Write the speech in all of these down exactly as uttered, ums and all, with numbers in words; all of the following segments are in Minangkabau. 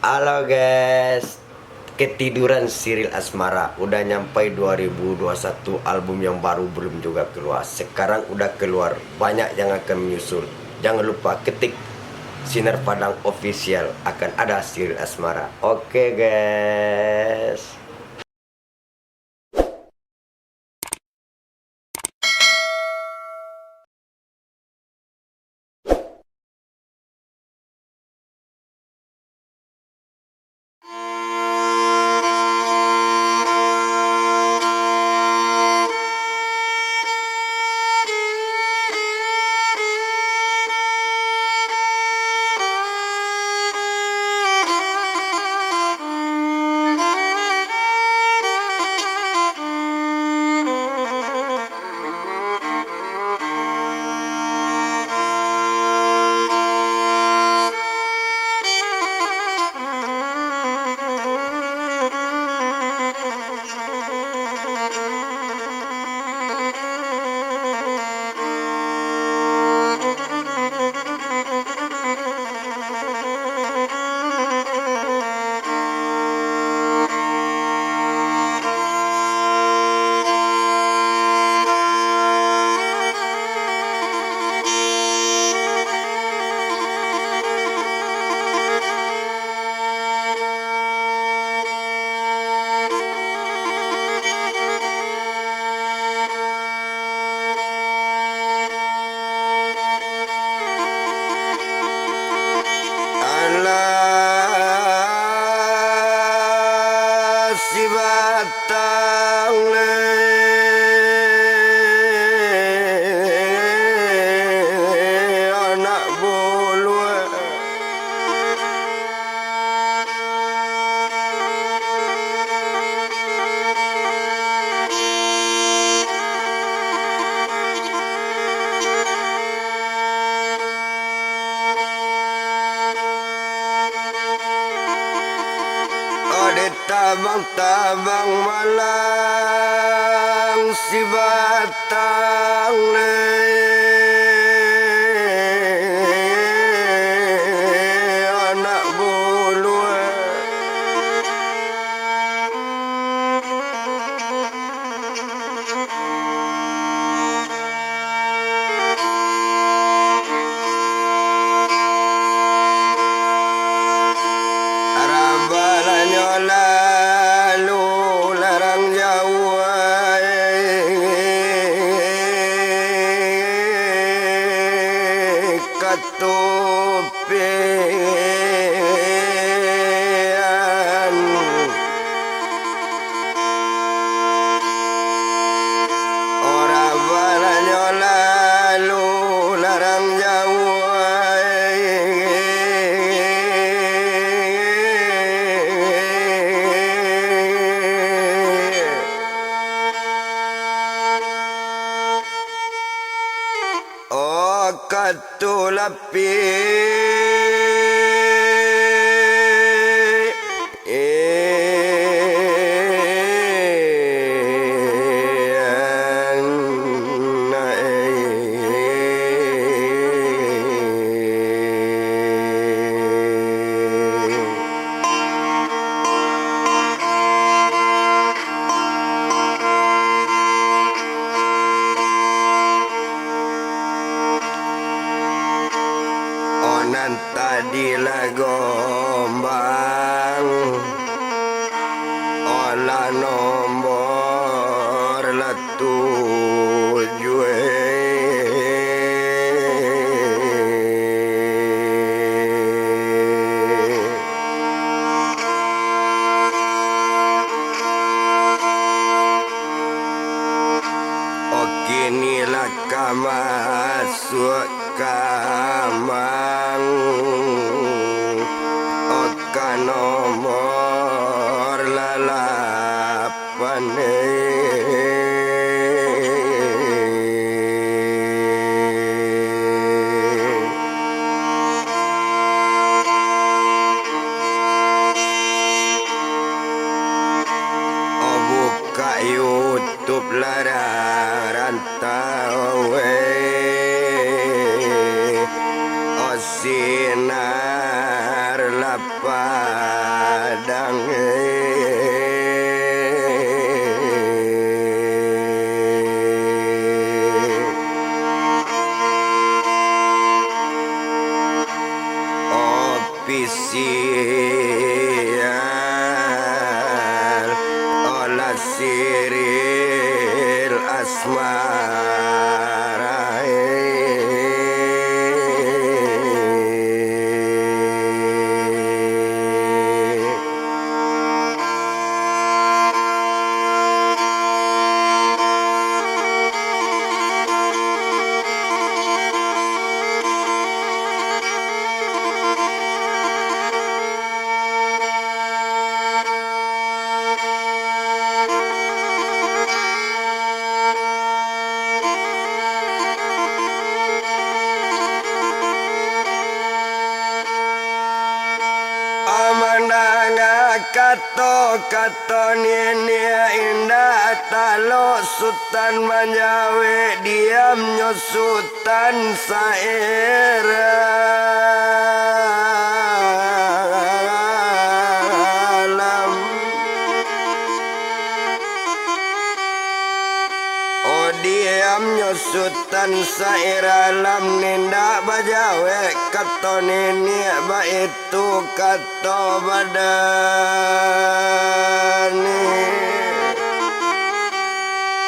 Halo guys, ketiduran Siril Asmara. Udah nyampai dua ribu dua satu, album yang baru belum juga keluar. Sekarang udah keluar, banyak yang akan menyusul. Jangan lupa ketik Sinar Padang Official, akan ada Siril Asmara. Oke guys. Alah sibatang lai anak buluak. Ode tabang-tabang malang sibat tang lai anak buluak. Rabalanyo lalu larang jauah, eh, katupian. Rabalanyo lalu larang jauah. Oh, katulapi. Oh, nan tadi lah gombang, oh, lah nombor lah tujuah. Oh, kini lah ka masuak kamang, oh, ka nomor lalap. Oh, bukak YouTube lah rantau, eh. Oh, Sinar Lapang. Kato-kato niniak indak talok Sutan manjawek, diamnyo Sutan Saira Alam. Oh, diamnyo Sutan Saira Alam, indak bajawek kato niniak baitu. Tu kato badani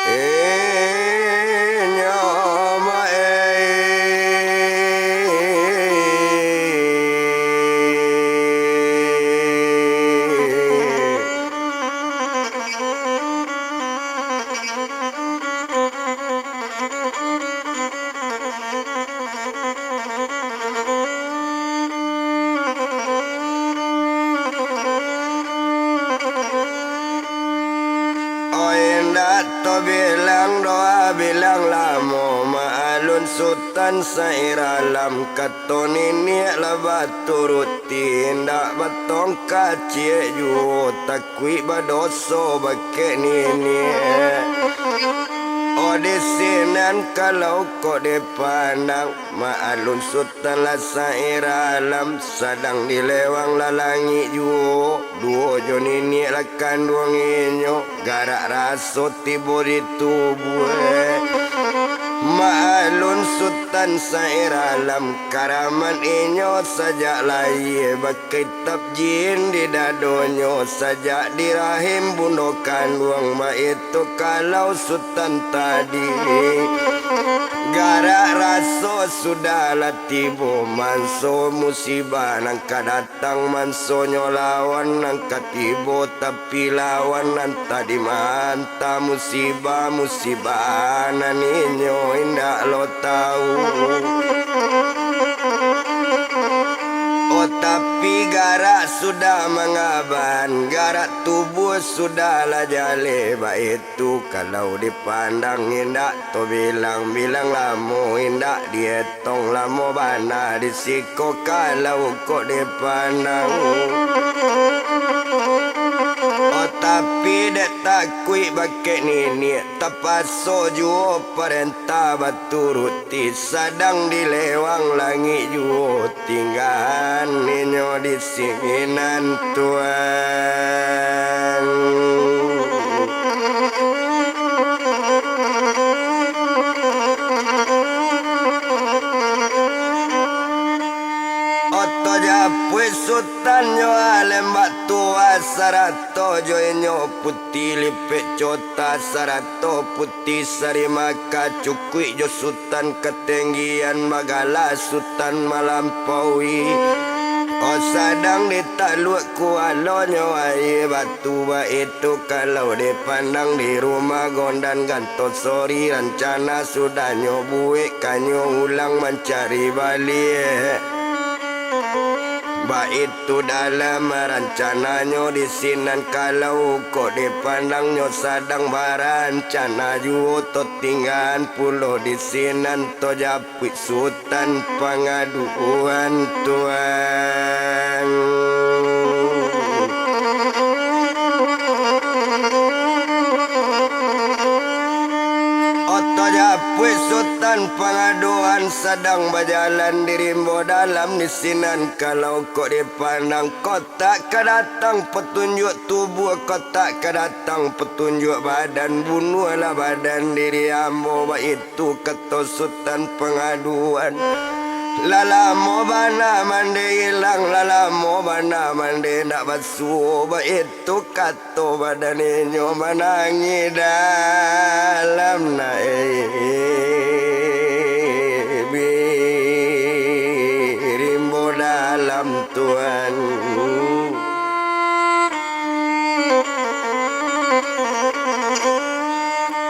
inyo maei. Oi, indak tabilang doh, bilang lamo, Mak Alun Sutan Saira Alam, kato niniak lah baturuti, indak batongka ciek juo, takuik badoso bakeh niniak. Oh, di sinan kalau kok dipandang, Mak Alun Sutan lah Saira Alam, sadang di lewang lah langik juo, duo jo niniak lah kanduang inyo, garak raso tibo di tubuah. Mak Alun Sutan Saira Alam, karamat inyo sajak lahia, bakeh tab jin di dadonyo, sajak di rahim bundo kanduang, baitu kalau Sutan tadi. Garak raso sudah lah tibo, manso musibah nan ka datang, mansonyo lawan nan ka tibo, tapi lawan nan tadi mah antah musibah-musibah nan inyo indak lo tahu. Oh, tapi garak sudah mangaban, garak tubuah sudah lah jaleh, baitu kalau dipandang indak tabilang-bilang lamo, indak dietong lamo bana di siko kalau kok dipandang. Oh, tapi dek takuik bakeh niniak, tapaso juo parentah baturuti, sadang di lewang langik juo tinggaan inyo di sinan, Tuan. Oto japuik Sutan nyo alembak tuah, sarato jo inyo putih lipek cota, sarato putih sari maka, cukuik jo Sutan katenggian, bagala Sutan malampaui. Oh, sadang ditaluak kualonyo aia batu, baitu kalau dipandang di rumah gondan ganto sori, rancana sudahnyo buek, kanyo ulang mancari baliak. Baitu dalam rancananyo di sinan, kalau kok dipandang nyo sadang barancana juo, tatinggaan pulo di sinan, tajapuik Sutan Pangaduan, Tuan. Oto japuik Sutan Pangaduan sadang bajalan di rimbo dalam di sinan, kalau kok dipandang, kotak ka datang patunjuak tubuah, kotak ka datang patunjuak badan, bunuahlah badan diri ambo, baitu kato Sutan Pangaduan. Lah lamo bana mande ilang, lah lamo bana mande indak basuo, baitu kato badan inyo manangih dalam, nak, eh, bi rimbo dalam, Tuan.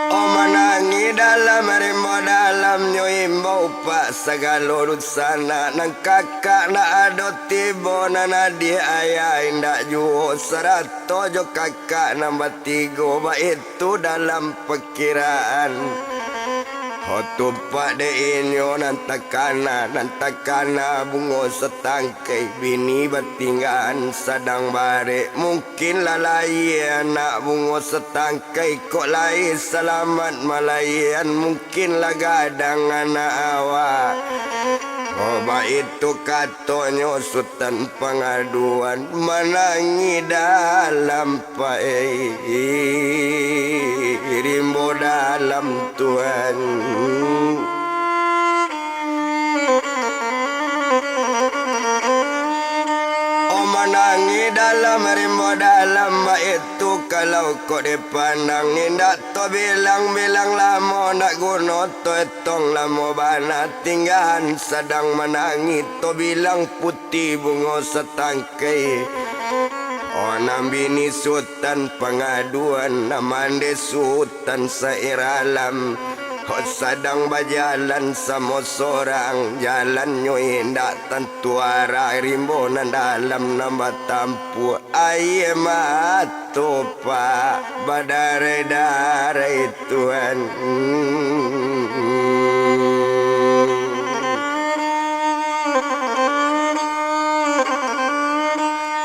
Oh, manangih dalam rimbo dalamnyo, imbau pak sagalo dunsanak, nan kakak ndak ado tibo, nan adiak ayah indak juo, sarato jo kakak nan batigo, baitu dalam pakiraan. Ho tupak dek inyo nan takana, nan takana bungo satangkai, bini batinggaan sadang barek. Mungkin lah lahia anak bungo satangkai, kok lai salamat malahian, mungkin lah gadang anak awak. Oh, baitu katonyo Sutan Pangaduan, manangih dalam pai rimbo dalam, Tuan. Oh, manangih dalam rimbo dalam, baitu kalau kok dipandang, indak tobilang-bilang lamo, ndak guno toetong lamo bana, tinggaan sadang manangih, tobilang putiah bungo satangkai. Oh, nan bini Sutan Pangaduan, nan mande Sutan Sairalam. Oh, sadang bajalan samo sorang, jalannyo indak tantu arah, rimbo nan dalam nan batampuah. Aia mato, Pak, badarai-darai, Tuan.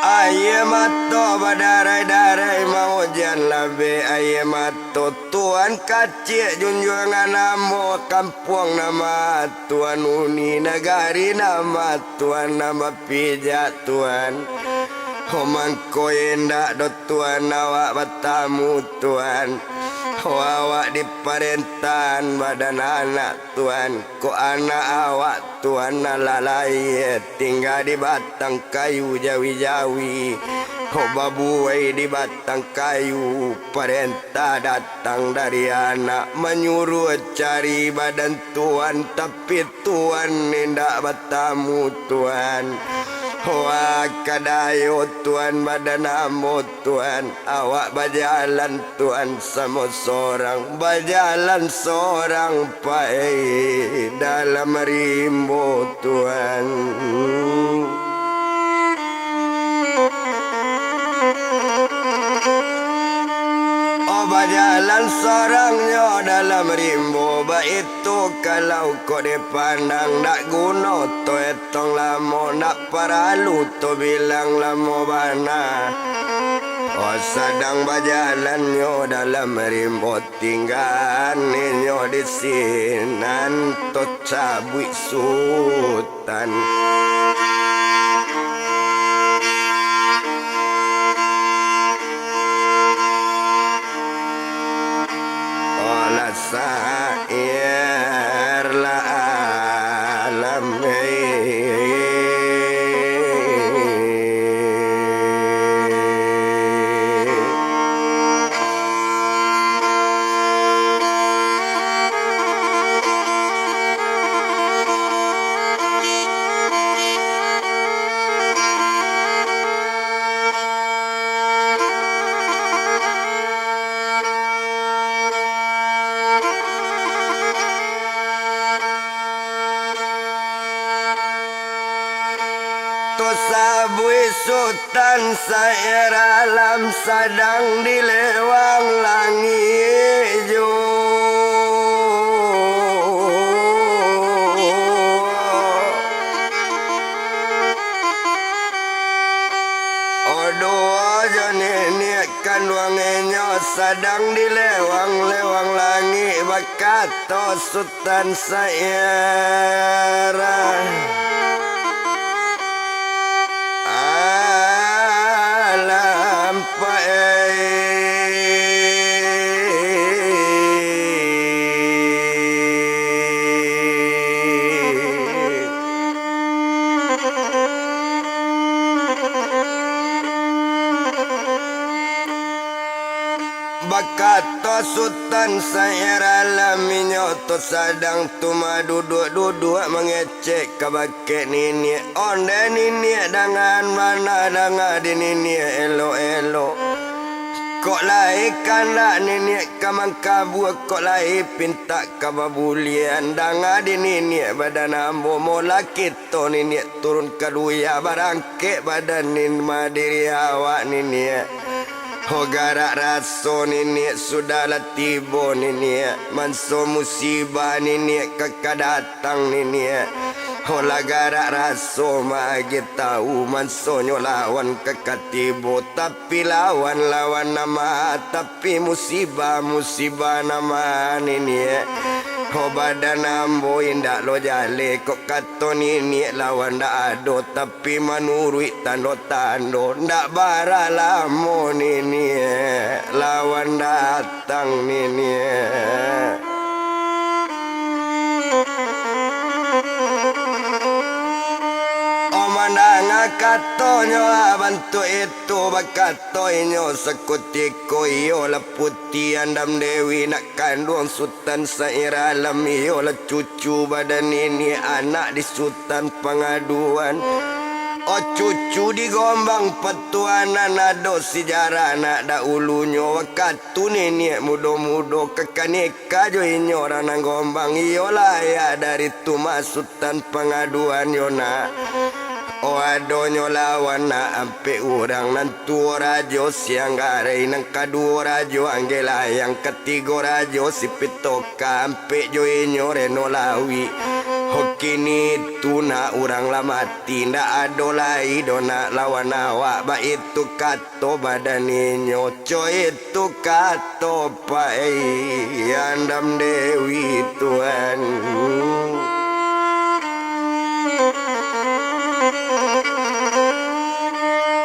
Aia mato badarai-darai, maujan labeh aia mato, Tuan. Kaciak junjuangan ambo, kampuang nan ma Tuan uni, nagari nan ma Tuan nan bapijak, Tuan. Ho, mangko indak doh, Tuan, awak batamu, Tuan. Ho, awak diparentahan badan anak, Tuan. Kok anak awak, Tuan, nan lah lahia, tingga di batang kayu jawi-jawi. Ho, babuai di batang kayu, parentah datang dari anak, manyuruah cari badan Tuan, tapi Tuan indak batamu, Tuan. Wah, kadayo, Tuan, badan ambo, Tuan. Awak bajalan, Tuan, samo sorang, bajalan sorang pai dalam rimbo, Tuan. Oh, bajalan sorangnyo dalam rimbo, baitu kalau kok dipandang, ndak guno toetong lamo, ndak paralu tobilang lamo bana. Oh, sadang bajalannyo dalam rimbo, tinggaan inyo di sinan, tocabuik Sutan. Alah, sair lah alam, eh. Tosabuik Sutan Sair Alam sadang di lewang langik juo. Oduo jo niniak kanduang inyo sadang di lewang-lewang langik, bakato Sutan Sair Alam, pai. Bakato Sutan Sair Alam, inyo tu sadang tu baduduak-duduak mangecek ka bakeh niniak. Ondeh niniak, dangaan bana, danga di niniak elok-elok. Kok lai kandak niniak ka mangkabua, kok lai pintak ka babulian, danga di niniak badan ambo, molah kito niniak turun ka duya, barangkek badan nin madiri awak niniak. Ho garak raso niniak sudah lah tibo niniak, manso musibah niniak ka ka datang niniak. Ho lah garak raso maagiah tau, mansonyo lawan ka ka tibo, tapi lawan-lawan nan ma, tapi musibah-musibah nan ma niniak. Ho badan ambo indak lo jaleh kok ka to niniak lawan ndak ado, tapi manuruik tando-tando, ndak bara lamo niniak lawan datang niniak. Oh, mandanga katonyo, ah, bantuak itu bakato inyo sakutiko, iyolah Puti Andam Dewi, nak kanduang Sutan Sair Alam, iyolah cucu badan niniak, anak di Sutan Pangaduan. Oh, cucu di Gombang Patuanan, ado sijarah nak dahulunyo, wakatu niniak mudo-mudo, kakanek ka jo inyo urang nan Gombang, iyolah ayah dari Tuma Sutan Pangaduan yo nak. Oh, adonyo lawan nak ampek urang, nan tuo Rajo Sianggarai, nan kaduo Rajo Anggelayang, katigo Rajo Sipitoka, ampek jo inyo Reno Lawik. Ho kini tu nak urang lah mati, ndak ado lai doh nak lawan awak, baitu ka to badan inyo, co itu kato Pak, eh, Andam Dewi Tuan.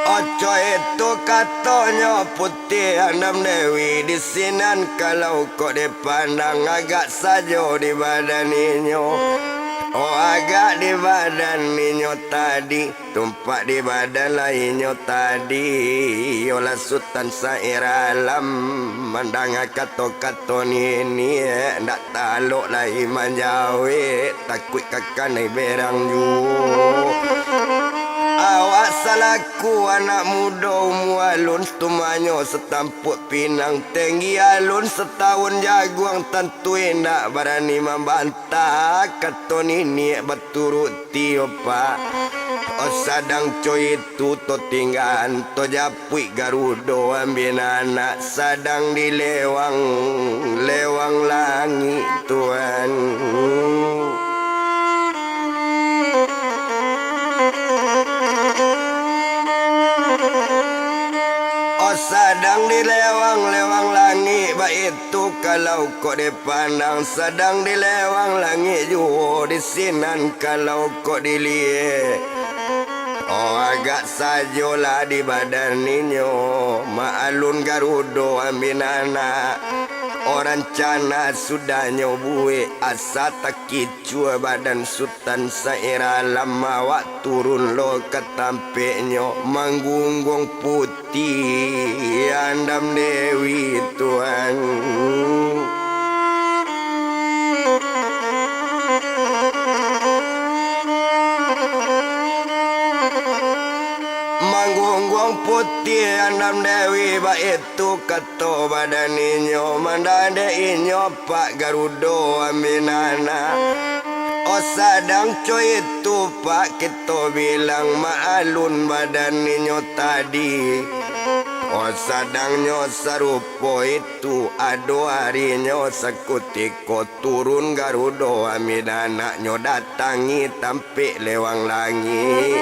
Oh, co itu katonyo Puti Andam Dewi, di sinan kalau kok dipandang agak sajo di badan inyo. Oh, agak di badan inyo tadi. Tumpak di badan lah inyo tadi, iyolah Sutan Sair Alam, mandanga kato-kato niniak, ndak talok lai manjawek, takuik ka kanai berang juo. Awak salaku anak mudo, umua alun tumanyo satampuak pinang, tenggi alun satawun jaguang, tantu indak barani mambantah, kato niniak baturut Tio, Pak. Oh, sadang co itu to tinggaan, to japuik Garudo ambin anak, sadang dilewang-lewang langik, Tuan. Oh, sadang dilewang-lewang langik, baitu kalau kok dipandang, sadang dilewang langik juo, di sinan kalau kok diliek. Oh, agak sajolah di badan inyo, maalun Garudo ambin anak. Oh, rancana sudah nyo buek, asa takicua badan Sutan Sair Alam, awak turun lo ka tampeknyo, manggungguang puti Andam Dewi, Tuan. Manggungguang puti Andam Dewi, baitu kato badan inyo, mandadek inyo Pak Garudo ambin anak. Oh, sadang co itu, Pak, kito bilang maalun badan inyo tadi. Oh, sadangnyo sarupo itu, ado arinyo sakutiko turun Garudo ambin anak, nyo datangi tampek lewang langik.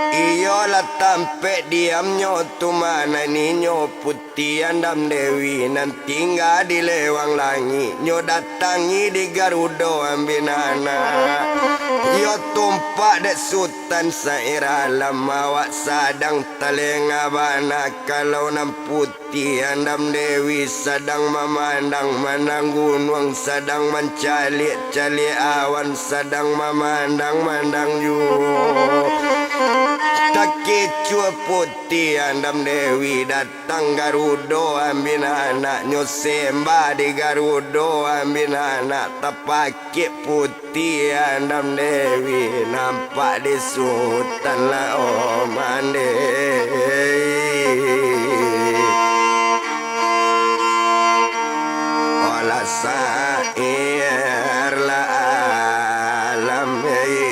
Iyolah tampek diamnyo tu, ma nan inyo Puti Andam Dewi nan tingga di lewang langik, nyo datangi di Garudo ambin anak. Iyo tumpak dek Sutan Sair Alam, awak sadang talengah bana kalau nan Puti Andam Dewi sadang mamandang-mandang gunuang, sadang mancaliak-caliak awan, sadang mamandang-mandang juo. Takicua Puti Andam Dewi datang Garudo ambin anak, nyo sembah di Garudo ambin anak, tapakik Puti Andam Dewi nampak di Sutan lah, oh, mandeh. Olah sair lah alam, eh.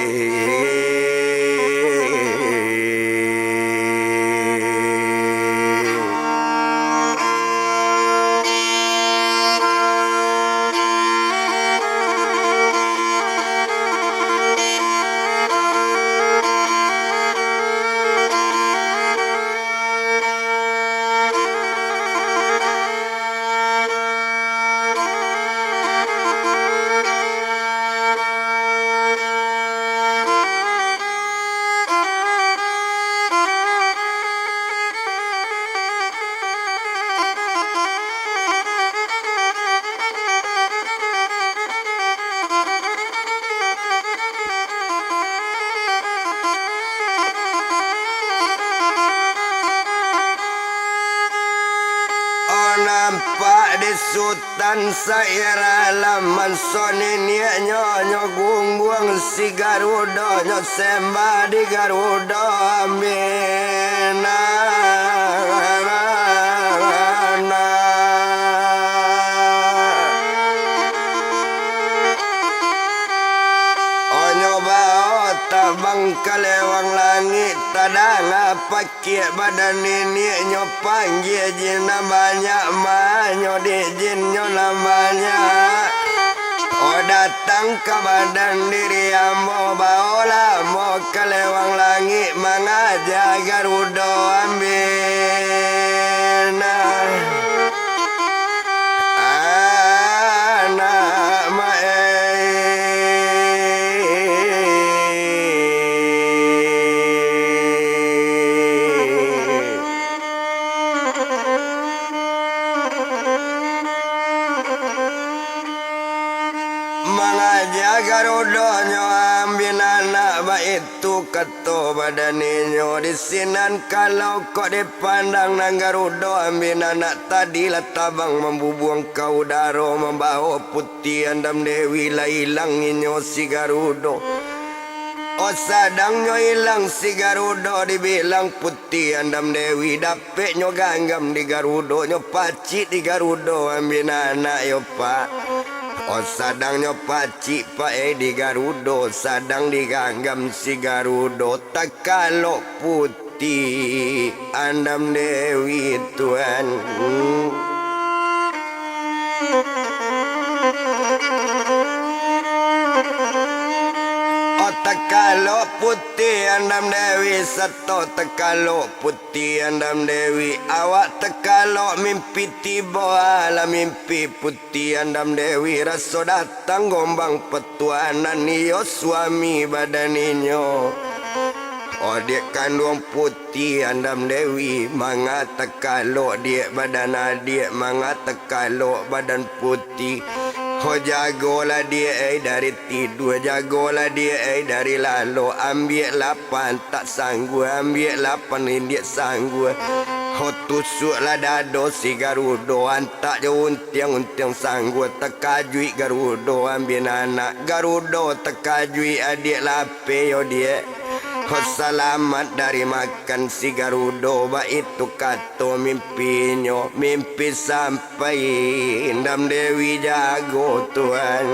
Sutan Sairah lah manso niniaknyo, nyo gungguang si Garudo, nyo sembah di Garudo ambinan. Onyo bao tabang ka lewang langik, tadanga pa- kiak badan niniaknyo, panggia jin nan banyak, manyo di jinnyo nan banyak. Oh, datang ka badan diri ambo, baolah ambo ka lewang langik, mangaja Garudo ambinan. Anak maek. Mangaja Garudonyo ambinan anak, baitu kato badaninyo. Di sinan kalau kok dipandang, nan Garudo ambinan anak tadi lah tabang mambubuang ka udaro, mambawo Puti Andam Dewi, lah ilang inyo si Garudo. Oh, sadangnyo ilang si Garudo, dibilang Puti Andam Dewi, dapeknyo ganggam di Garudo, nyo pacik di Garudo ambinan anak yo, Pak. Oh, sadangnyo pacik, Pak, eh, di Garudo, sadang diganggam si Garudo, takalok Puti Andam Dewi, Tuan. Oh, takalok Puti Andam Dewi, sato takalok Puti Andam Dewi, awak takalok mimpi tibo, alah mimpi Puti Andam Dewi, raso datang gombang patuanan, iyo suami badaninyo. Oh, diak kanduang Puti Andam Dewi, manga takalok diak badan adiak, manga takalok badan Puti. Ho, jagolah diak, eh, dari tidua, jagolah diak, eh, dari lalok, ambiaklah pantak sanggua, ambiaklah panindiak sanggua. Ho, tusuklah dado si Garudo, antak jo untiang-untiang sanggua, takajuik Garudo ambinan anak, Garudo takajuik adiak, lah ape yo diak. Ho, salamat dari makan si Garudo, baitu kato mimpinyo, mimpi sampai Andam Dewi jago, Tuan.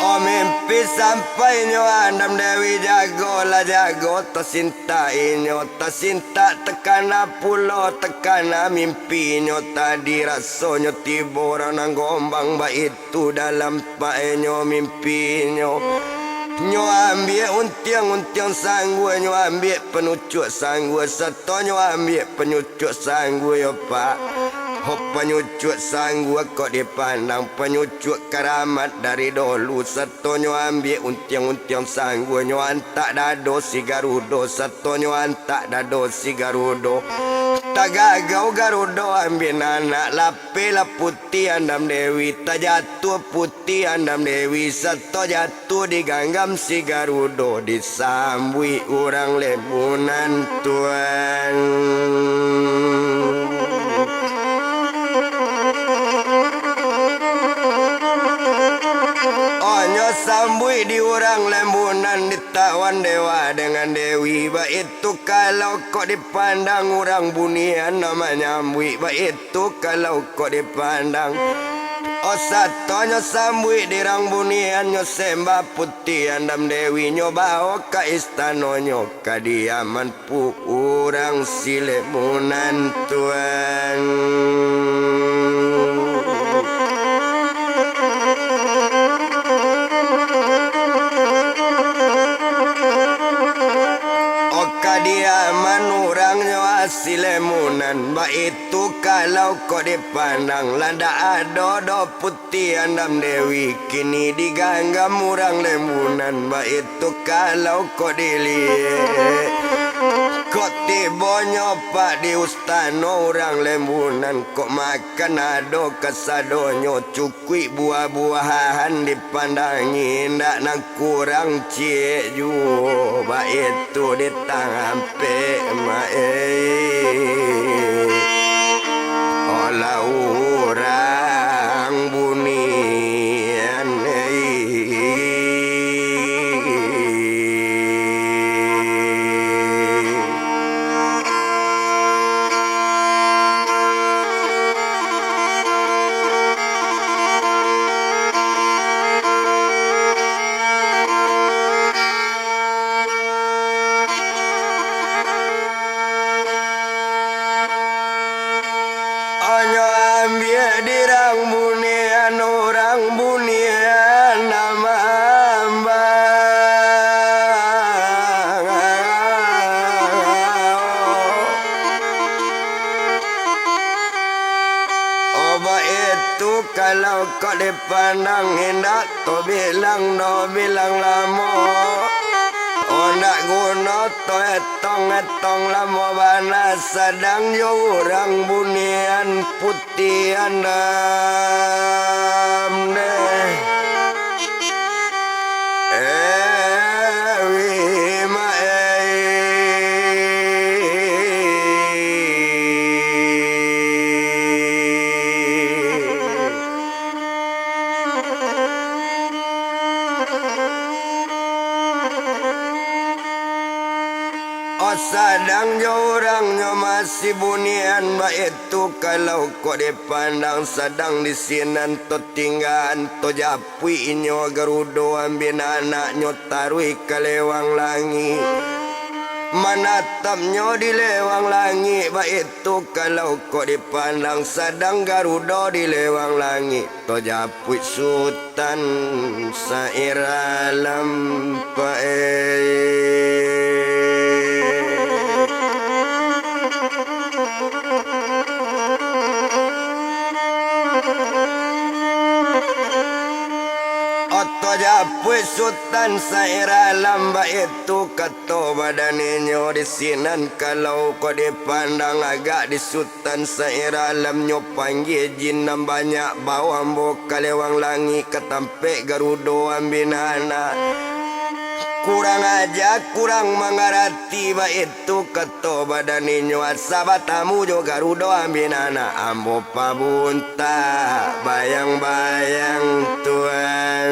Oh, mimpi sampainyo Andam Dewi jago, lah jago, tasintak inyo, tasintak takana pulo, takana mimpinyo tadi, rasonyo tibo urang nan gombang baitu. Tu dalam paenyo mimpinyo. Nyo ambiak untiang-untiang sanggua, nyo ambiak panucuak sanggua, sato nyo ambiak panucuak sanggua yo, Pak. Ho, panucuak sanggua kok dipandang, panucuak karamat dari dolu, sato nyo ambiak untiang-untiang sanggua, nyo antak dado si Garudo, sato nyo antak dado si Garudo. Tagagau Garudo ambinan anak, lapehlah Puti Andam Dewi, tajatuah Puti Andam Dewi, sato jatuah diganggam si Garudo, disambuik urang Lembunan, Tuan. Oh, nyo sambuik di urang Lembunan, ditawan dewa dengan dewi, baitu kalau kok dipandang urang bunian, nan manyambuik, baitu kalau kok dipandang. Oh, sato nyo sambuik di urang bunian, nyo sembah Puti Andam Dewi, nyo bawo ka istanonyo, ka diaman pu urang si Lembunan, Tuan. Oh, ka diaman urangnyo si Lembunan, baitu kalau kok dipandang, lah ndak ado doh Puti Andam Dewi, kini diganggam urang Lembunan, baitu kalau kok diliek. Kok tibonyo pak di ustano urang Lembunan, kok makan ado kasadonyo, cukuik buah-buahan dipandangi, indak nan kurang ciek juo, baitu di tampek mak eh. Olah urang bunian eh. Anyo ambiak dirang bunian, urang bunian nan mambang. Oh, baitu kalau kok dipandang, indak tabilang doh bilang lamo. Oh, ndak guno taetong-etong lamo bana, sadang jo urang bunian putihan dam deh. Eh, wi ma eh. Oh, sadang jo urang nyo masih bunian, baitu kalau kok dipandang, sadang di sinan tatinggaan, tajapuik inyo Garudo ambiak anaknyo taruih ka lewang langik. Manatapnyo di lewang langik, baitu kalau kok dipandang, sadang Garudo di lewang langik. Tajapuik Sutan Sair Alam paeh. Oh, tajapuik Sutan Sair Alam, baitu kato badaninyo di sinan, kalau kok dipandang agak di Sutan Tan Sair Alam nyo panggia jin nan banyak, bao ambo ka lewang langik ka tampek Garudo ambiak anak. Kurang aja, kurang mangarati, baitu kato badaninyo, asa batamu jo Garudo ambiak anak, ambo pabuntak bayang-bayang, Tuan.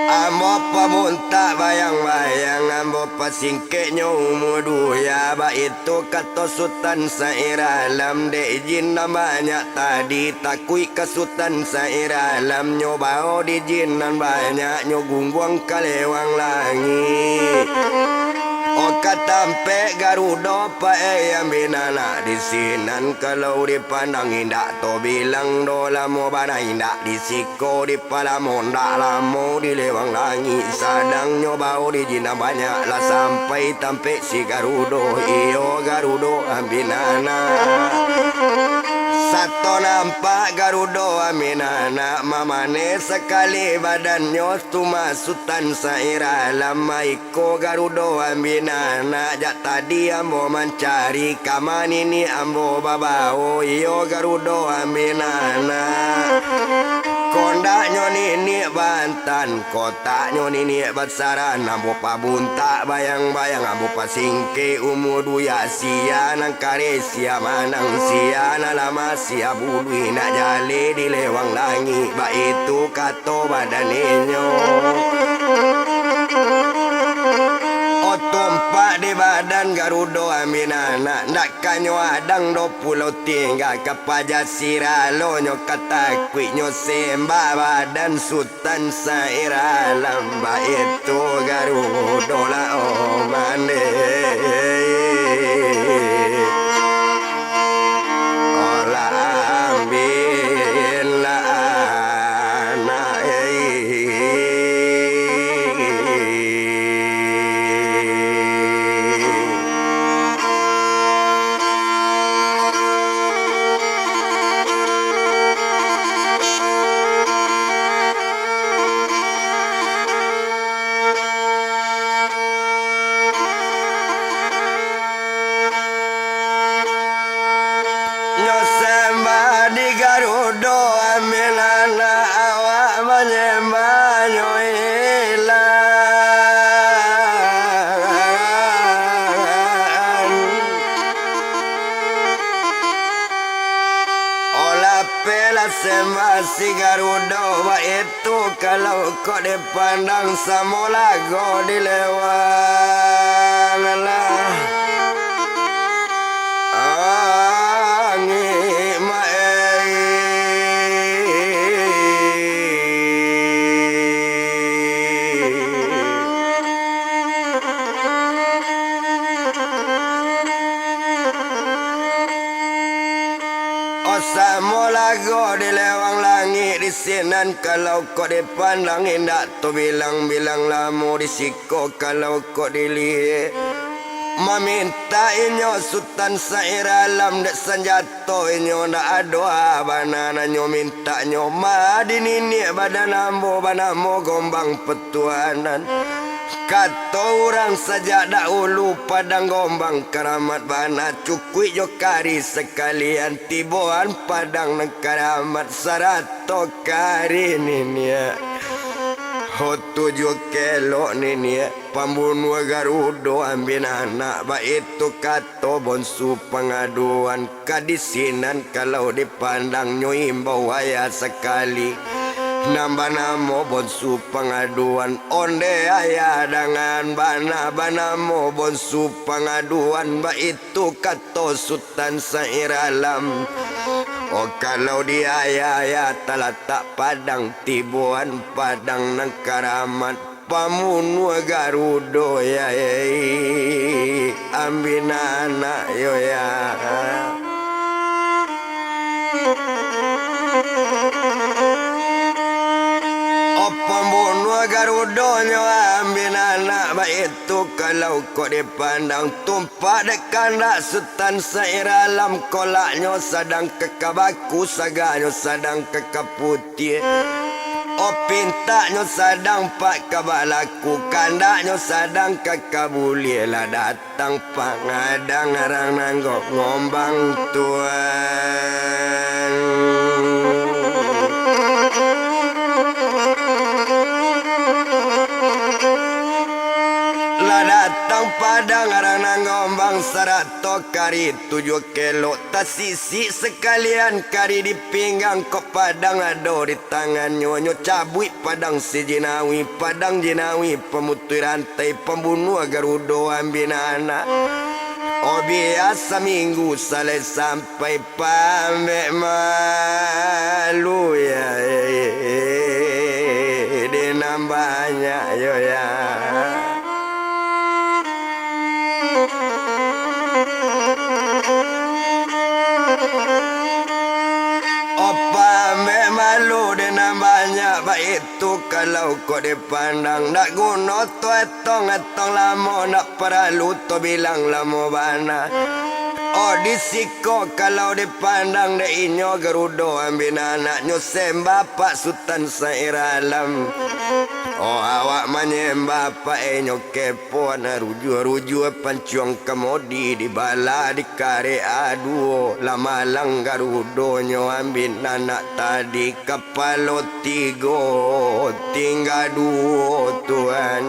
Ambo pabuntak bayang-bayang, ambo pasingkeknyo umua dunia, baitu kato Sutan Sair Alam, dek jin nan banyak tadi, takuik ka Sutan Sair Alam, nyo bao di jin nan banyak, nyo gungguang ka lewang langik. Oh, ka tampek Garudo paeh ambiak anak, di sinan kalau dipandang indak tabilang doh lamo bana, indak di siko dipalamo, ndak lamo di lewang langik, sadang nyo bao di jin nan banyak, lah sampai tampek si Garudo, iyo Garudo ambiak anak. Sato nampak Garudo ambiak anak, mamaneh sakali badannyo, tu mah Sutan Sair Alam ai. Ko Garudo ambiak anak, jak tadi ambo mancari, kama niniak ambo babao, iyo Garudo ambiak anak. Kondaknyo niniak baantan, kotaknyo niniak basaran, ambo pabuntak bayang-bayang, ambo pasingkek umua dunia, sia nan kareh, sia manang, sia nan lamah, sia buluih, nak jaleh di lewang langik, baitu kato badaninyo. Oh, tumpak di badan Garudo ambiak anak, ndak kanyo adang doh pulo tingga, ka paja siralonyo, ka takuiknyo sembah badan Sutan Sair Alam, baitu Garudo lah, oh, mandeh. Olah ambiak anak, eh. Garudo baitu kalau kok dipandang samo lago di lewang lah. Angik maei. Osamo lago di lewang langik di sinan, kalau kok dipandang indak tabilang-bilang lamo di siko, kalau kok diliek. Mamintak inyo Sutan Sairalam dek sanjato inyo ndak ado bana, nanyo mintaknyo ma di niniak badan ambo banamo Gombang Petuanan. Kato urang sajak dahulu, Padang Gombang karamat bana, cukuik jo kari sakalian, tiboan Padang nan karamat sarato kari niniak. Ho tujuah kelok niniak, pambunuah Garudo ambin anak, baitu kato bonsu pangaduan. Ka di sinan kalau dipandang nyo imbau ayah sakali, nan banamo bonsu pangaduan, onde ayah dangan bana banamo bonsu pangaduan, baitu kato Sutan Sairalam. Oh, kalau di ayah-ayah talatak Padang, tiboan Padang nan karamat, pamunuah Garudo, ya, eh, ambin anak yo, ya. Oh, pambunuah Garudonyo, ambin anak, baitu kalau kok dipandang, tumpak dek kandak Sutan Sairalam, kolaknyo sadang ka kabaku, saganyo sadang ka kaput- Tie. Oh, pintaknyo sadang pak ka balaku, kandaknyo sadang ka kabuliah, lah datang pangadang arang nanggo ngombang tuan. Lah datang padang arang nanggo ngombang sarat Tokari tujuah kelok, tasisik sakalian kari di pinggang, kok padang ado di tangannyo, nyo cabuik padang si Jinawi, padang Jinawi pamutuih rantai, pambunuah Garudo ambin anak. Oh, bia saminggu salai sampai pambek malu, ya, eh, eh, eh, di nan banyak, yo, ya. Opa ambek malu dek nan banyak baitu, kalau kok dipandang ndak guno tu etong-etong lamo, ndak paralu tu bilang lamo bana. Oh, di siko kalau dipandang dek inyo Garudo ambin anaknyo sembah Pak Sutan Sair Alam. Oh, awak manyembah Pak, inyo kepoan, rujuah-rujuah pancuang kamodi, dibalah dikarek aduo, lah malang Garudonyo ambin anak tadi, kapalo tigo, tingga duo, Tuan.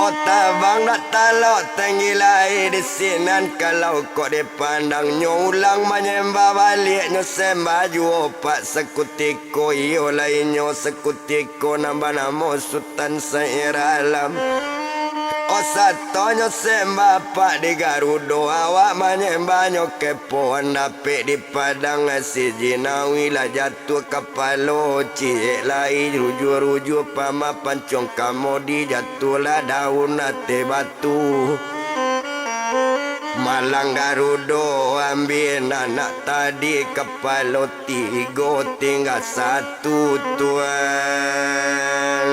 Oh, tabang dak talok tanggi lai di sinan, kalau kok di pandang nyo ulang manyembah baliak, nyo sembah juo Pak sakutiko, iyo lai nyo sakutiko nan banamo Sutan Sair Alam. Oh, sato nyo sembah Pak di Garudo, awak manyembah nyo kepoan dapek di padang, si Jinawi lah jatuah kapalo ciek lai, rujuah-rujuah pama pancuang kamodi, jatuahlah daun ateh batu. Malang Garudo ambin anak tadi, kapalo tigo tingga satu, Tuan.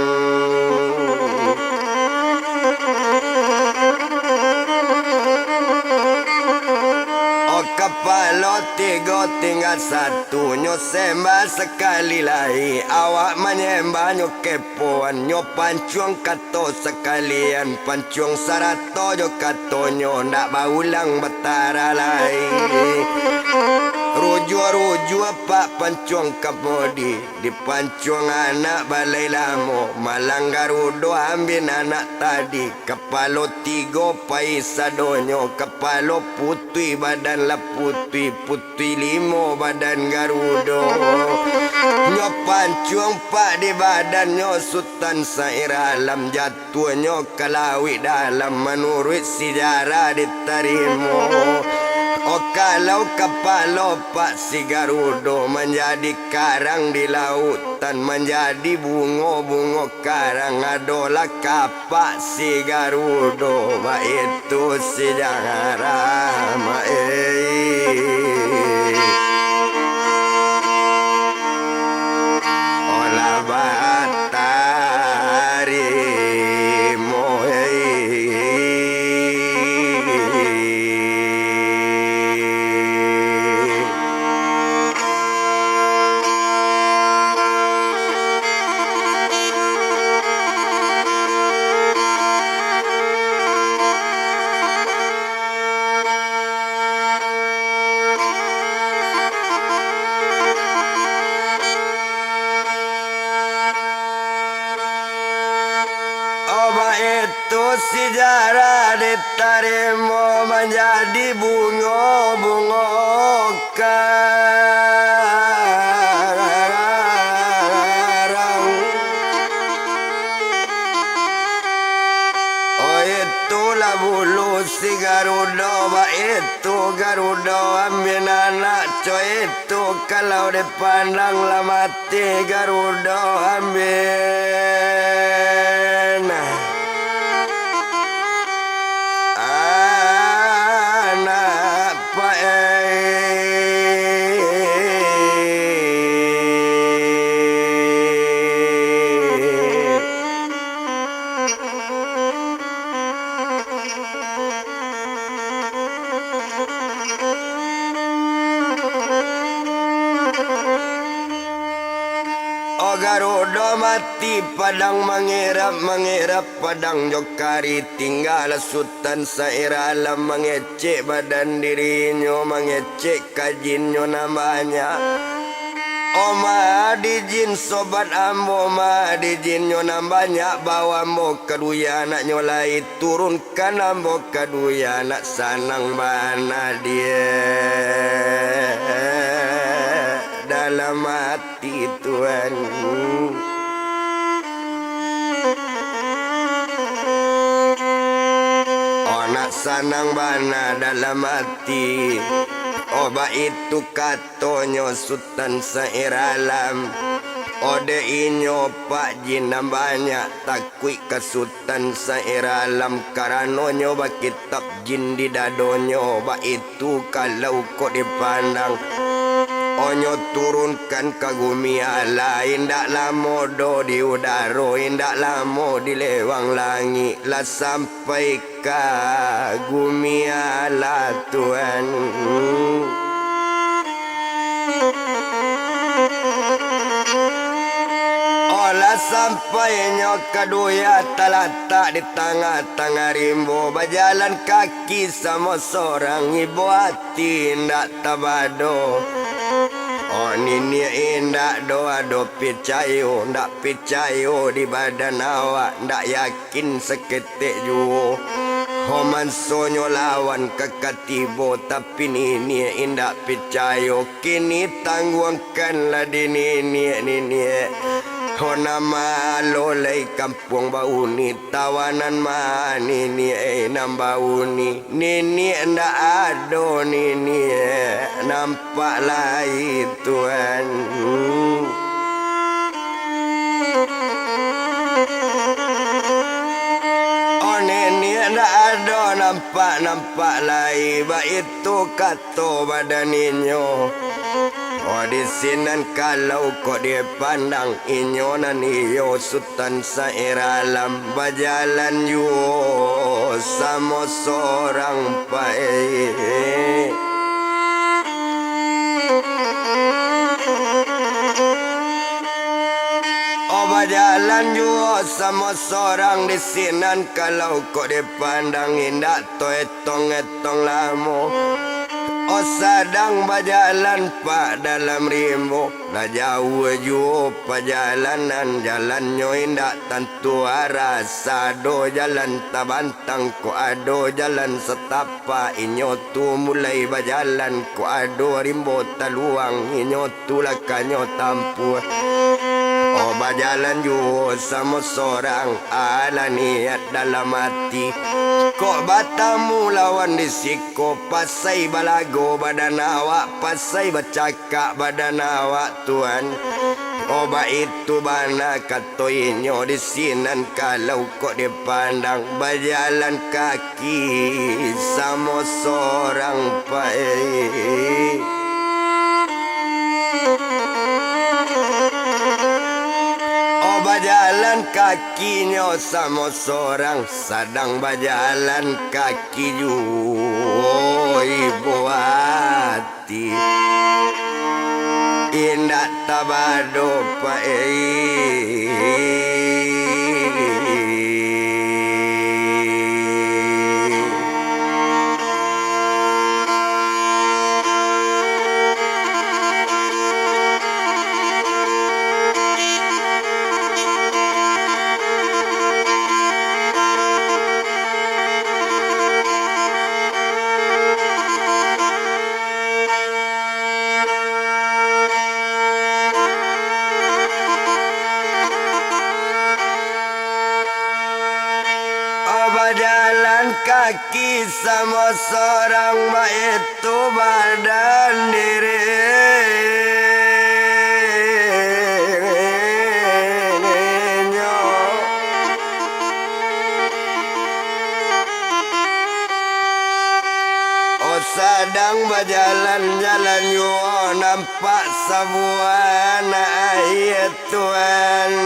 Oh, kapalo tigo tingga satu, nyo sembah sakali lai, awak manyembah nyo ke poan, nyo pancuang kato sakalian, pancuang sarato jo katonyo, ndak baulang batara lai. Rujuah-rujuah Juo pak pancuang kamodi, dipancuang anak balai lamo, malang garudo ambin anak tadi, kapalo tigo pai sadonyo, kapalo putuih badan lah putuih, putuih limo badan garudo. Nyo pancuang pak di badannyo Sutan Sair Alam jatuh. Tuanyo ka lauik dalam manuruik sijarah ditarimo. O kalau kapalo pak si Garudo manjadi karang di lautan, manjadi bungo-bungo karang, adolah kapak si Garudo, baitu sijarah mak ei. Olah batarimo, hei. Oba itu sijarah ditarimo manjadi bungo-bungo karang. Oh, itulah bulu si Garudo, baitu Garudo ambin anak, co itu kalau dipandang lah mati Garudo ambin anak paik. O Garudo mati, padang mangirap-mangirap, padang jo kari, tinggalah Sutan Sair Alam mangecek badan dirinyo, mangecek kajinnyo nan banyak. O ma di jin sobat ambo, ma di jinnyo nan banyak, bawa ambo ka duya anaknyo lai, turunkan ambo ka duya anak, sanang bana die dalam ati Tuan. O nak sanang bana dalam ati, o baitu katonyo Sutan Sair Alam. O dek inyo pak jin nan banyak takuik ka Sutan Sair Alam, karano nyo bakitab jin di dadonyo, baitu kalau kok dipandang. O nyo turunkan ka gumi alah, indak lamo doh di udaro, indak lamo di lewang langik, lah sampai ka gumi alah Tuan. O lah sampai nyo ka duya talatak di tangah-tangah rimbo, bajalan kaki samo sorang, ibo ati indak tabado. O niniak indak doh ado picayo, ndak picayo di badan awak, ndak yakin saketek juo. Ho mansonyo lawan ka katibo, tapi niniak indak picayo. Kini tangguangkanlah di niniak, niniak. Ho nan ma alo lai kampuang bauni, tawanan ma niniak, eh, nan bauni. Niniak ndak ado, niniak nampak lai Tuan. O niniak ndak ado nampak-nampak lai, baitu kato badan inyo. O di sinan kalau kok dipandang, inyo nan iyo Sutan Sair Alam, bajalan juo samo sorang paik. O bajalan juo samo sorang di sinan, kalau kok dipandang indak taetong-etong lamo. Oh, sadang bajalan Pak dalam rimbo, lah jauah juo pajalanan, jalannyo indak tantu arah, sado jalan tabantang, kok ado jalan satapak, inyo tu mulai bajalan, kok ado rimbo taluang, inyo tu lakanyo tampuah. Oh, bajalan juo samo sorang, alah niat dalam ati, kok batamu lawan di siko, pasai balago badan awak, pasai bacakak badan awak, Tuan. Oh, baitu bana kato inyo di sinan, kalau kok dipandang, bajalan kaki samo sorang pai. Oh, bajalan kakinyo samo sorang, sadang bajalan kaki juo ibo ati. Indak tabado, Pak, eh. Oh, bajalan kaki samo sorang, baitu badan dirinyo. Oh, sadang bajalan-jalan juo, nampak sabuah anak aia, Tuan.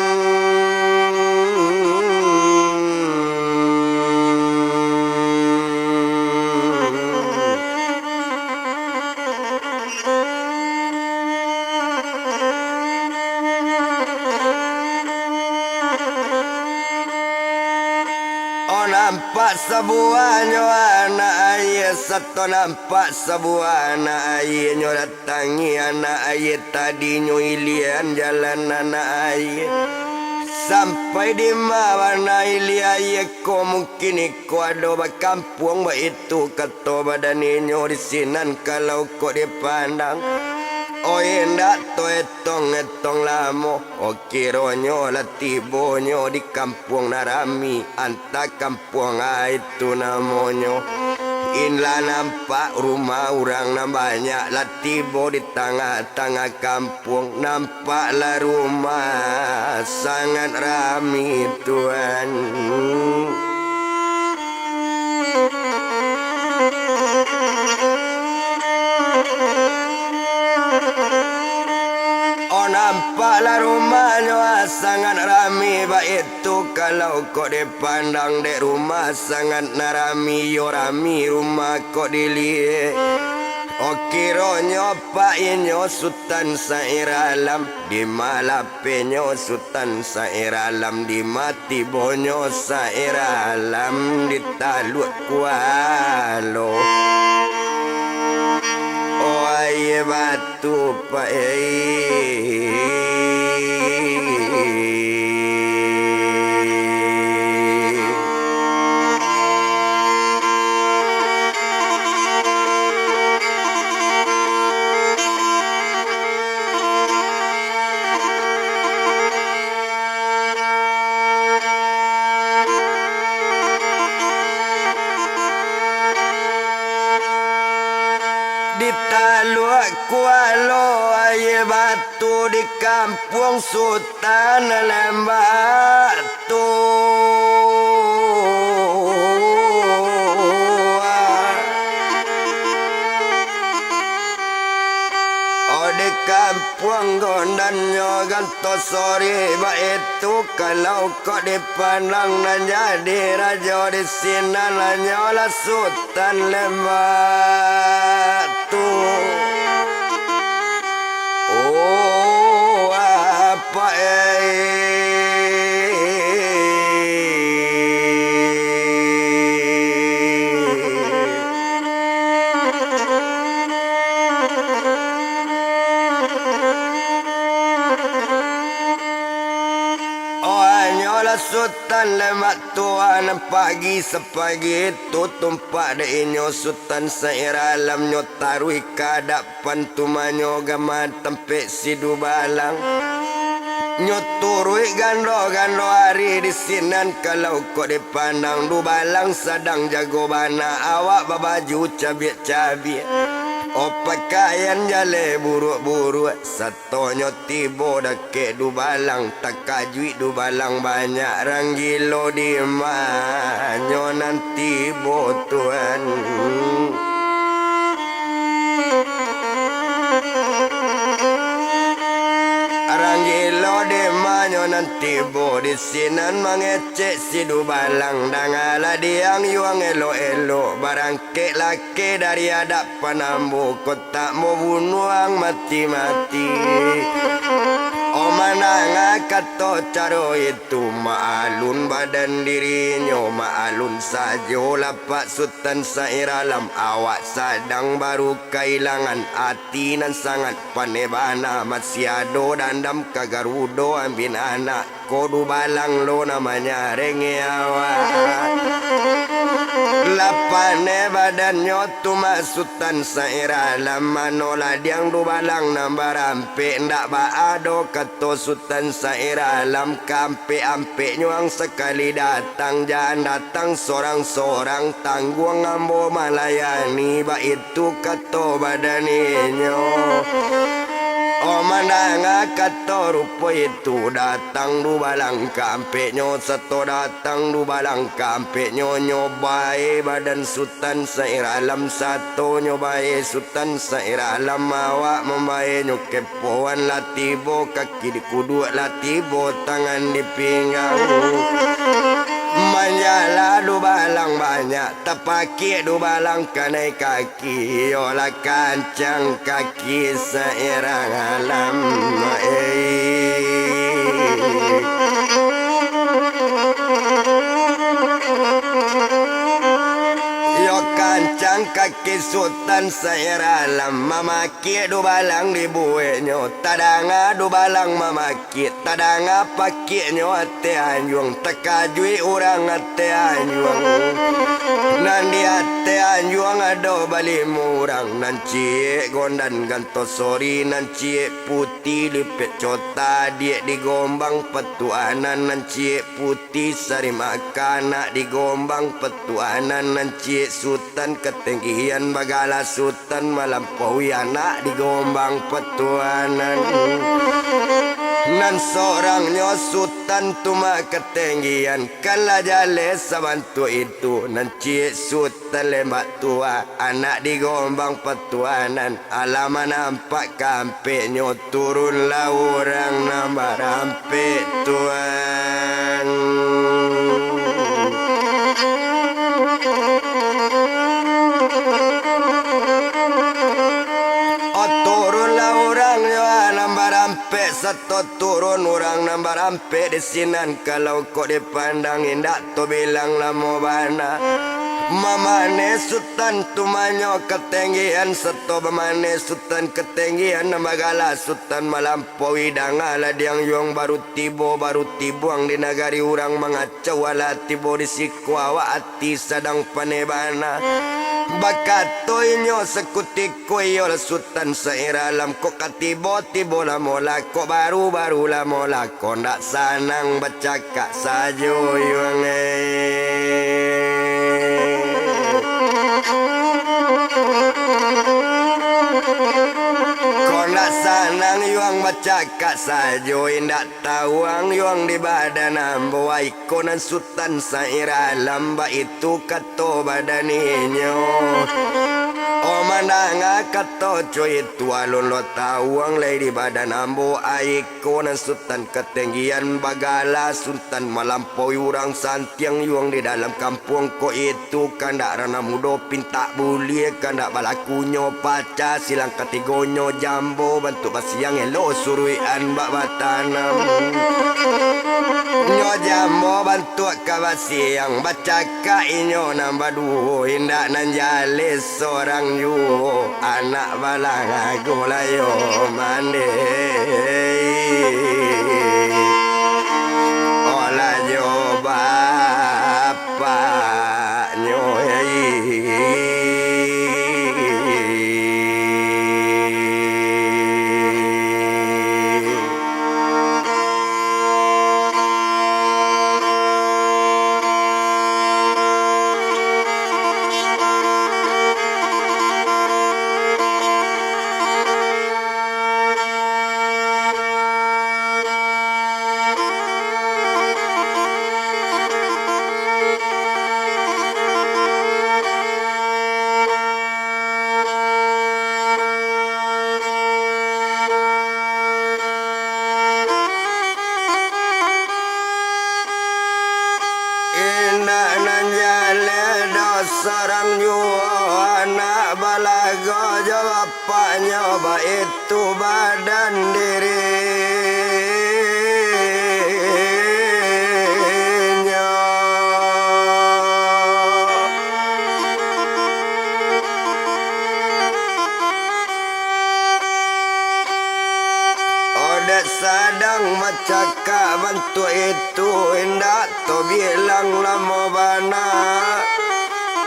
Oh, nampak sabuahnyo anak aia, sato nampak sabuah anak aia, nyo datangi anak aia tadi, nyo ilian jalan anak aia. Sampai dima bana ilia aia ko, mungkin iko ado bakampuang, baitu kato badan inyo di sinan, kalau kok dipandang. Oh, indak taetong-etong lamo, oh, kironyo lah tibonyo di kampuang nan rami, antah kampuang Puang Ai tu namonyo. Inlah nampak rumah urang nan banyak lah tibo di tangah-tangah kampuang. Nampaklah rumah sangat rami, Tuan. Oh, nampaklah rumahnyo, ah, sangat rami baitu. Tu kalau kok dipandang dek rumah sangat nan rami, iyo rami rumah kok diliek. Oh, kironyo Pak inyo Sutan Syair Alam, di ma lapehnyo Sutan Syair Alam, di ma tibonyo Syair Alam di Taluak Kualo. Oh, aia batu. Pak, eh. Di Taluak Kualo, aia batu di Kampuang Sutan Lembak tu. Oh, di Kampuang Gondannyo Ganto Sori, baitu kalau kok dipandang nan jadi rajo di sinan hanyolah Sutan Lembak tu. Oh, apak, eh. Sutan Lemak Tuan pagi sapagi tu tumpak dek inyo Sutan Sairalam nyo taruih ka adapan tumanyo gama tampek si Dubalang. Nyo turuik gando-gando ari di sinan kalau kok dipandang Dubalang sadang jago bana awak babaju cabiak-cabiak. Oh pakaian jaleh buruak-buruak. Tonyo tibo dakek Dubalang, takajuik Dubalang banyak rang gilo di ma nyo nan tibo Tuan. Rang gilo di ma nyo nan tibo di sinan mangecek si Dubalang, dangalah diang yuang elok-elok barang kek laki dari adapan ambo ko tak mau bunuang mati-mati. Oh mandanga kato caro itu, maalun badan dirinyo, maalun sajo lapak Sutan Sairalam, awak sadang baru kailangan ati nan sangat paneh bana, masih ado dandam ka Garudo ambin anak. Ko Dubalang lo namanya rengeh awak. Lah paneh badannyo tu mak Sutan Sairalam, mano ladiang Dubalang nan barampek, ndak baa doh kato Sutan Sairalam, kaampek-ampeknyo ang sakali datang, jan datang sorang-sorang, tangguang ambo malayani, baitu kato badan inyo. Oh mandanga kato rupo itu, datang Dubalang kaampeknyo, sato datang Dubalang kaampeknyo, nyo bae badan Sutan Sairalam, sato nyo bae Sutan Sairalam, awak mambaenyo kepoan lah tibo, kaki di kuduak lah tibo, tangan di pinggang. Manjala Dubalang banyak, tapakiak Dubalang kanai kaki. Iyolah kancang kaki Sairang Alam, eh. Iyo kancang kaki Sutan Sairang Alam, mamakiak Dubalang dibueknyo, tadanga Dubalang mamakiak. Kik tadanga pakiknyo ateh anjuang, takajuik urang ateh anjuang. Nan di ateh anjuang ado balimo urang, nan ciek gondan ganto sori, nan ciek putiah lipek cota, adiak di Gombang Patuanan, nan ciek putiah sari makanak di Gombang Patuanan, nan ciek Sutan Katenggian bagala Sutan Sutan Malampaui anak di Gombang Patuanan. Nan sorangnyo Sutan Tumak Katenggian, kan lah jaleh sabantuak itu, nan ciek Sutan Lembak Tua, anak di Gombang Patuanan, alah manampak kampeknyo. Turunlah urang nan barampek, Tuan. Oh, turunlah urang yo nan barampek, sato turun urang nan barampek di sinan, kalau kok dipandang indak tabilang lamo bana. Mamaneh Sutan Tumanyo Katenggian, sato bamaneh Sutan Katenggian nan bagala Sutan Malam Pawi. Dangalah diang yuang, baru tibo, baru tibuang di nagari urang, mangacau alah tibo di siko, awak ati sadang paneh bana. Bakato inyo sakutiko, iyolah Sutan Sairah Alam, kok ka tibo, tibo lah molah, kok baru, baru lah molah, kok ndak sanang bacakak sajo yuang, eh. Kok ndak sanang yuang bacakak sajo, indak tawang yuang di badan ambo, ai ko nan Sutan Sairah Alam, baitu kato badan inyo. Oh, mandanga kato co itu, alun lo tawang lai di badan ambo, ai ko nan Sutan Katenggian bagala Sutan Malam Pawi, urang santiang yuang di dalam kampuang ko itu, kandak ranah mudo pintak buliah, kandak balakunyo pacah silang katigonyo, jambo bantuak basiang elok suruikan bak batanam. Nyo jambo bantuak ka basiang, bacakak inyo nan baduo, indak nan jaleh sorang juo, anak balang ago layo mandeh. Olah jo Paknyo baitu badan dirinyo. Odek sadang macakak bantuak itu, indak tabilang lamo bana.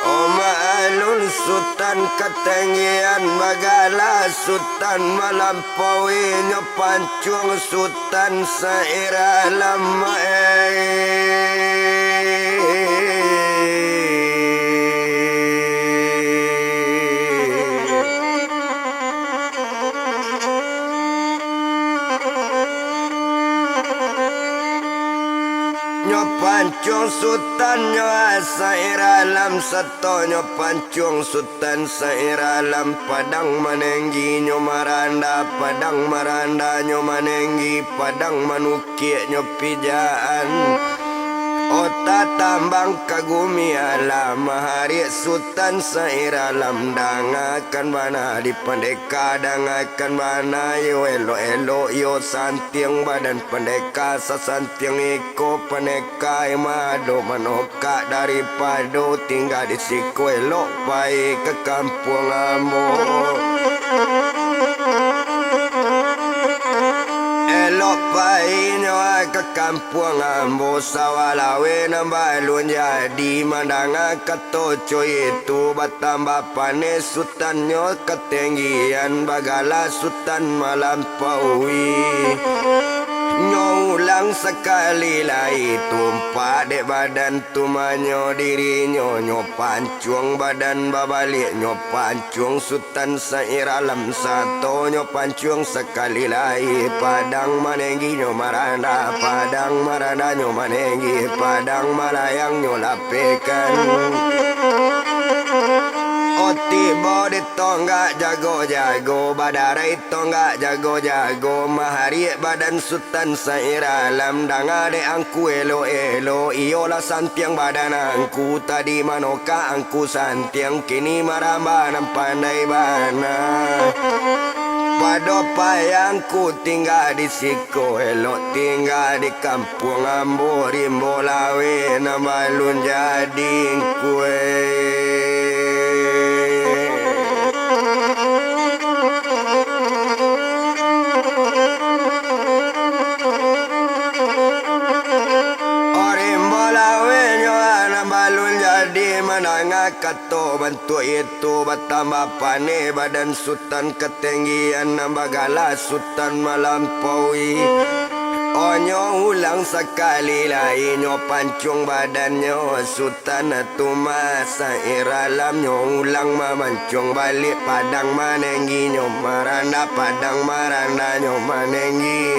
Omak alun Sutan Katenggian bagala Sutan Malampaui nyo pancuang Sutan Sairah Lamai. Nyo pancuang Sutan nyo Sairah Lam sato nyo pancuang Sutan Sairah Lam Padang Manenggi nyo maranda, Padang maranda nyo manenggi, Padang manukik nyo pijaan. Ota tambang ka gumi alam, maharik Sutan Sairah Lam dangakan bana di pandeka, dangakan bana yo elok-elok yo santiang badan pandeka, sasantiang iko pandeka mado manokak daripado tingga di siko elok pai ka kampuang ambo. Elok painyo ka kampuang ambo sawah laweh nan balun jadi mandanga kato co itu batambah paneh Sutannyo Katenggian bagala Sutan Malampaui. Nyo ulang sakali lai tumpak dek badan tumanyo dirinyo nyo pancuang badan babaliak nyo pancuang Sutan Sairah Lam sato nyo pancuang sakali lai Padang Manenggi nyo maranda, Padang maranda nyo manenggi, Padang malayang nyo lapehkan. O tibo di tonggak jago-jago, badarai tonggak jago-jago, mahariak badan Sutan Sairah Lam danga dek angku elok-elok, iyolah santiang badan angku tadi manokak angku santiang kini marambah nan pandai bana. Pado payah angku tingga di siko elok tingga di kampuang ambo rimbo laweh nan balun jadi ngku e. O rimbo laweh nyo nan balun jadi mandanga kato bantuak itu batambah paneh badan Sutan Katenggian nan bagala Sutan Malampaui. Onyo ulang sakali lai nyo pancuang badannyo Sutan Tumas Sairah Lam nyo ulang mamancuang baliak Padang Manenggi nyo maranda, Padang maranda nyo manenggi.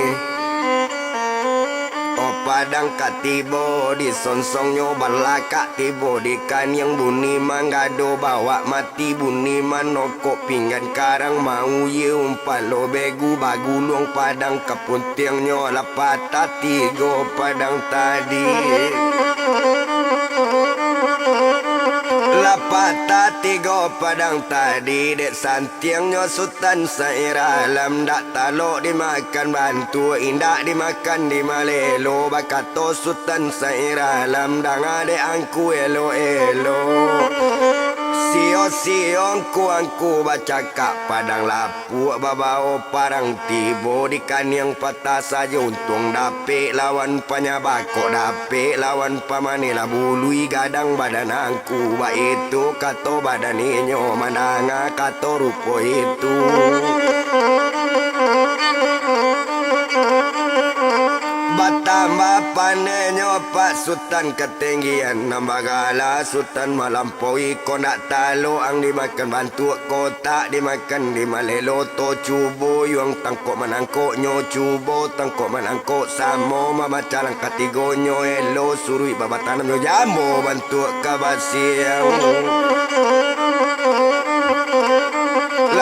O padang ka tibo di sonsongnyo balakak tibo di kaniang bunyi manggado bawak mati bunyi manokok pinggan karang mauye umpalo begu baguluang padang ka puntiangnyo lah patah tigo padang tadi. Lah patah tigo padang tadi dek san Tiangnyo Sutan Sairah Lam dak talok dimakan bantuak, indak dimakan di malelo, bakato Sutan Sairah Lam danga dek angku elok-elok. Sio-sio angku-angku bacakak padang lapuak babao parang tibo di kaniang patah sajo untuang dapek lawan panyabak kok dapek lawan pamaneh lah bului gadang badan ang Ku baitu kato badan inyo mandanga kato rupo itu. Batambah pandehnyo Pak Sutan Katinggian, nan bagala Sutan Malampaui, kok ndak talok ang dimakan bantuak kotak, dimakan di malelo to, cubo yuang tangkok manangkoknyo, cubo tangkok manangkok, samo mamacalang katigonyo, elo suruik babatanamnyo, jambo bantuak kabasiang.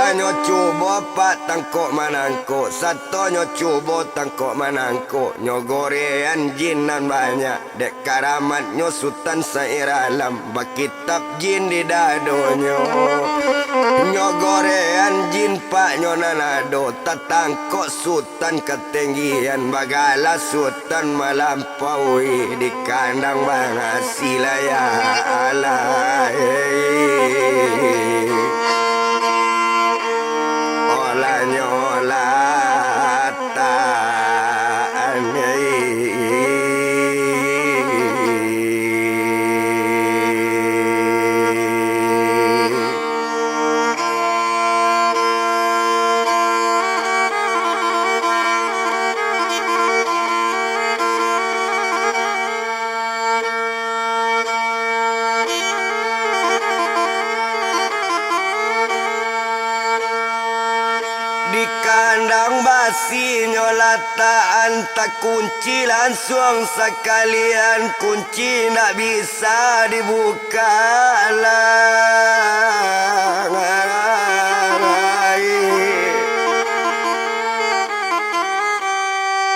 Nyo cubo Pak tangkok manangkok, sato nyo cubo tangkok manangkok, nyo gorean jin nan banyak. Dek karamatnyo Sutan Sairalam, bakitab jin di dadonyo. Nyo gorean jin Pak nyo nan ado, tatangkok Sutan katenggian, bagala Sutan malampaui di kandang bangasi lah ya Allah. Olanyo lah tak anai. Di kandang basinyo latakan, takunci lansuang sakalian, kunci indak bisa dibukak lai.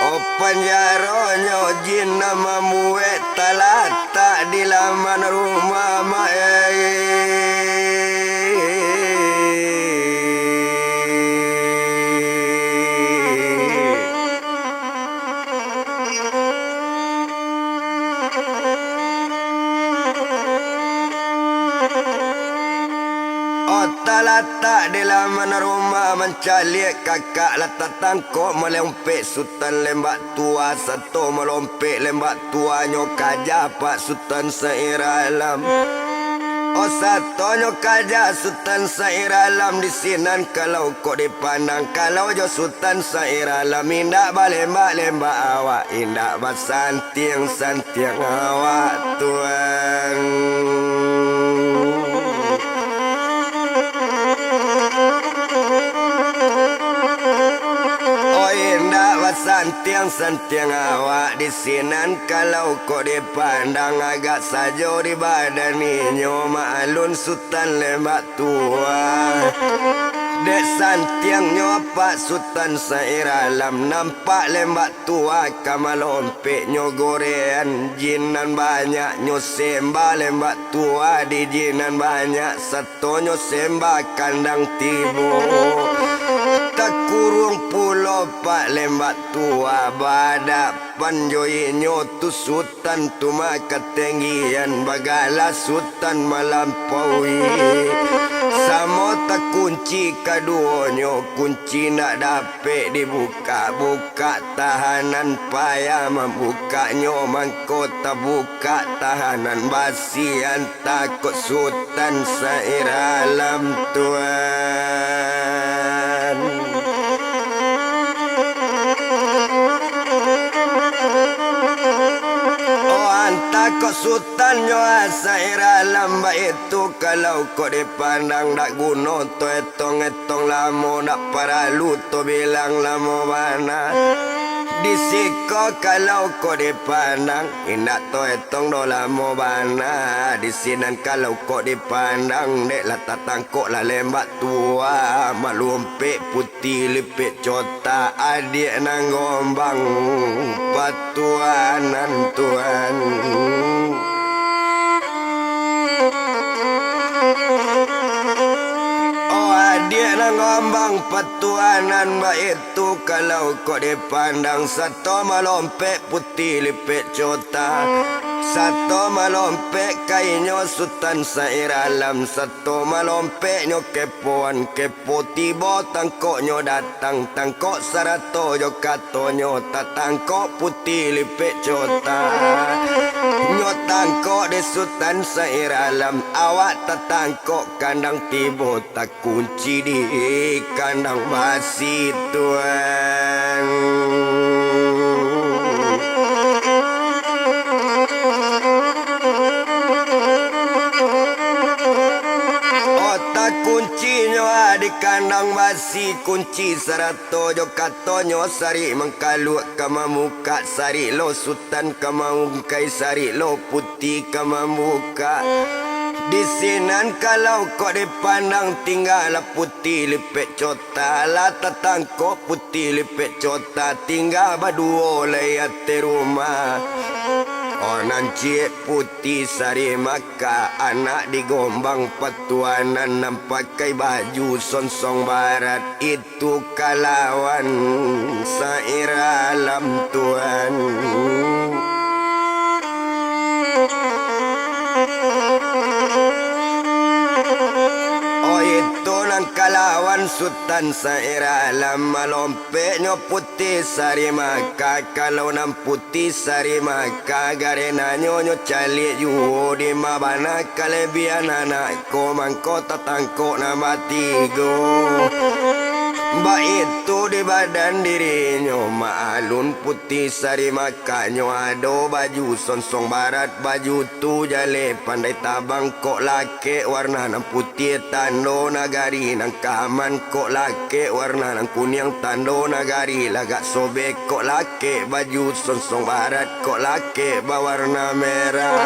O panjaronyo jin nan mamuek, talatak di laman rumah, Mak, eh. O talatak di laman rumah, mancaliak kakak lah tatangkok, malompek Sutan Lembak Tua, sato malompek Lembak Tua, nyo kaja Pak Sutan Sairalam. O sato nyo kaja Sutan Sairalam, di sinan kalau kok dipandang, kalau jo Sutan Sairalam, indak balembak-lembak awak, indak basantiang-santiang awak, Tuan. O indak basantiang-santiang awak, di sinan kalau kok dipandang, agak sajo di badan inyo, maklun Sutan Lembak Tua. Dek santiangnyo Pak Sutan Sairalam, nampak Lembak Tua ka malompek, nyo gorean jin nan banyak, nyo sembah Lembak Tua di jin nan banyak, sato nyo sembah kandang tibo. Takuruang pulo Pak Lembak Tua, badak pan jo inyo tu Sutan tu mah katenggian, bagala Sutan malampaui. Samo takunci kaduonyo, kunci ndak dapek dibukak-bukak, tahanan payah mambukaknyo, mangko tabukak tahanan basi an- takok Sutan Sairalam, Tuan. O antah kok Sutan nyo Sairalam, baitu kalau kok dipandang, dak guno taetong-etong lamo, dak paralu tabilang lamo bana. Di siko kalau kok dipandang, indak taetong doh lamo bana. Di sinan kalau kok dipandang, dek lah tatangkok lah Lembak Tua, malumpek putiah lipek cota, adiak nan gombang patuanan, Tuan. O adiak nan gombang patuanan, baitu kalau kok dipandang, sato malompek putiah lipek cota, sato malompek kainyo Sutan Sairalam, sato malompeknyo kepoan kepo, tibo tangkoknyo datang, tangkok sarato jo katonyo, tatangkok putiah lipek cota. Nyo tangkok dek Sutan Sairalam, awak tatangkok kandang tibo, takunci di kandang basi, Tuan. O takuncinyo di kandang basi, kunci sarato jo katonyo, sarik mangkaluak ka mamukak, sarik lo Sutan ka maungkai, sarik lo Putiah ka mambukak. Di sinan kalau kok dipandang, tingga lah Puti Lipek Cota, lah tatangkok Puti Lipek Cota, tingga baduo lai ateh rumah. Oh, nan ciek Puti Sari Maka, anak di Gombang Patuanan, nan pakai baju sonsong barat, itu kalawan Saira Alam, tuan. Oh, itu nan kalawan Sutan Saira Alam, malompeknyo Puti Sari Maka, kalau nan Puti Sari Maka, garenanyo nyo caliak juo, di ma bana kalebiahan anak ko, mangko tatangkok nan batigo. Baitu di badan dirinyo, maalun Puti Sari Maka nyo ado baju sonsong barat, baju tu jaleh pandai tabang, kok lakek warna nan putiah, tando nagari nan ka aman, kok lakek warna nan kuniang, tando nagari lagak sobek, kok lakek baju sonsong barat, kok lakek bawarna merah.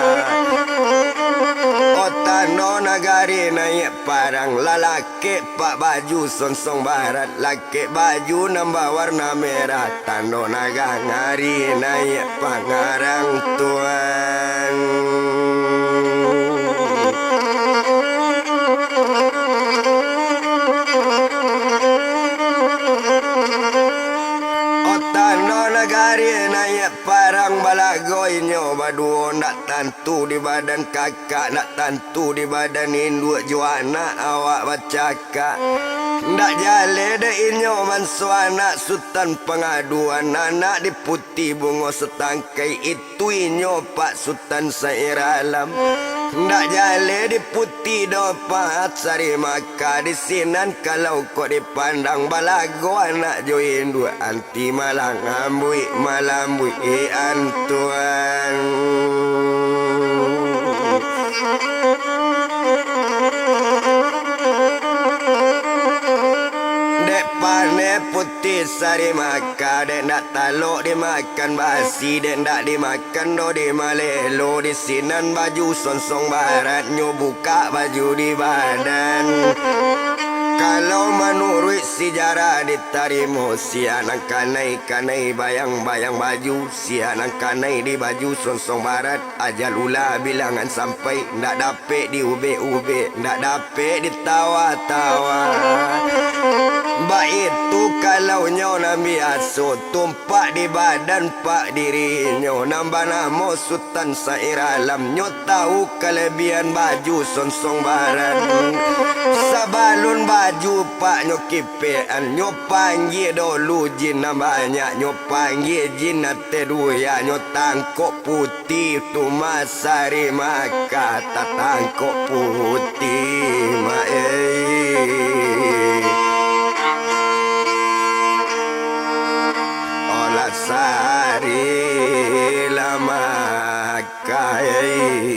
Oh, tando nagari naiak parang, lah lakek pak baju sonsong barat, lakek baju nan bawarna merah, tando nagari naiak pangarang, tuan. Oh, tando nagari naiak parang, balago inyo baduo, ndak tantu di badan kakak, ndak tantu di badan induak jo anak awak bacakak. Ndak jaleh dek inyo manso anak Sutan Pangaduan, anak di Puti Bungo Satangkai, itu inyo Pak Sutan Saira Alam. Ndak jaleh di Puti doh Pak Sari Maka, di sinan kalau kok dipandang, balago anak jo induak, anti malambuik-malambuik antuan. Dek paneh Puti Sari Maka, dek ndak talok dimakan basi, dek ndak dimakan doh dimalelo, di sinan baju sonsong baratnyo bukak baju di badan. Kalau manuruik sijarah ditarimo, sia nan kanai-kanai bayang-bayang baju, sia nan kanai di baju sonsong barat, ajal ulah bilangan sampai, ndak dapek diubek-ubek, ndak dapek ditawa-tawa. Baitu kalau nyo nan biaso, tumpak di badan pak dirinyo, nan banamo Sutan Saira Alam, nyo tahu kalebiahan baju sonsong barat. Sabalun baju pak nyo kipekan, nyo panggie dulu jin nan banyak, nyo panggie jin ateh duya, nyo tangkok Puti tu ma Sari Maka, tatangkok Puti ma, eh. Olah Sari lah Maka, eh.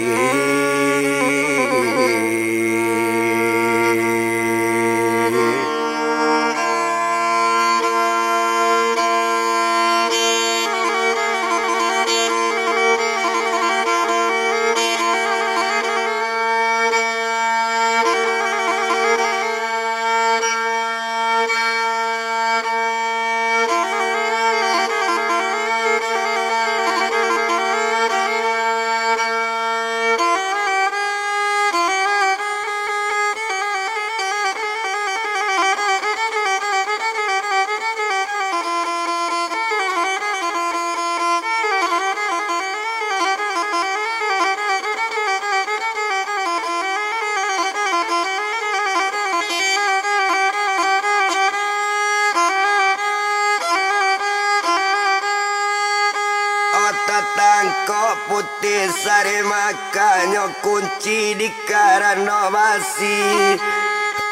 Oh, tatangkok Puti Sari Maka, nyo kunci di karando basi.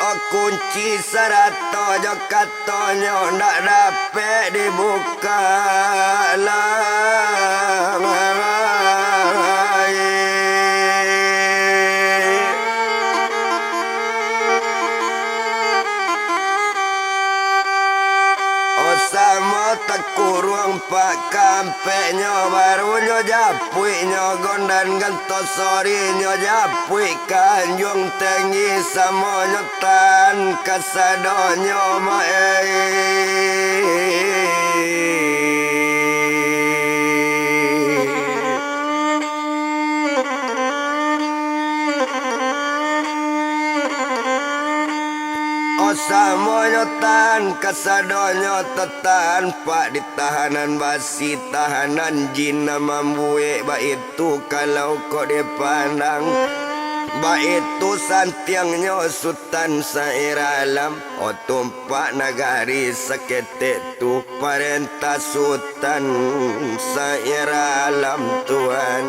Oh, kunci sarato jo katonyo ndak dapek dibukak lai. Oh, samo takuruang Pak kampeknyo, barunyo japuiknyo, gondan ganto sorinyo japuik, kanjuang tenggi samonyo tan kasadonyo maei. Osamonyo tan kasadonyo tatahan pak di tahanan basi, tahanan jin nan mambuek, baitu kalau kok dipandang, baitu santiangnyo Sutan Sairalam. O tumpak nagari saketek tu, parentah Sutan Sairalam tuan.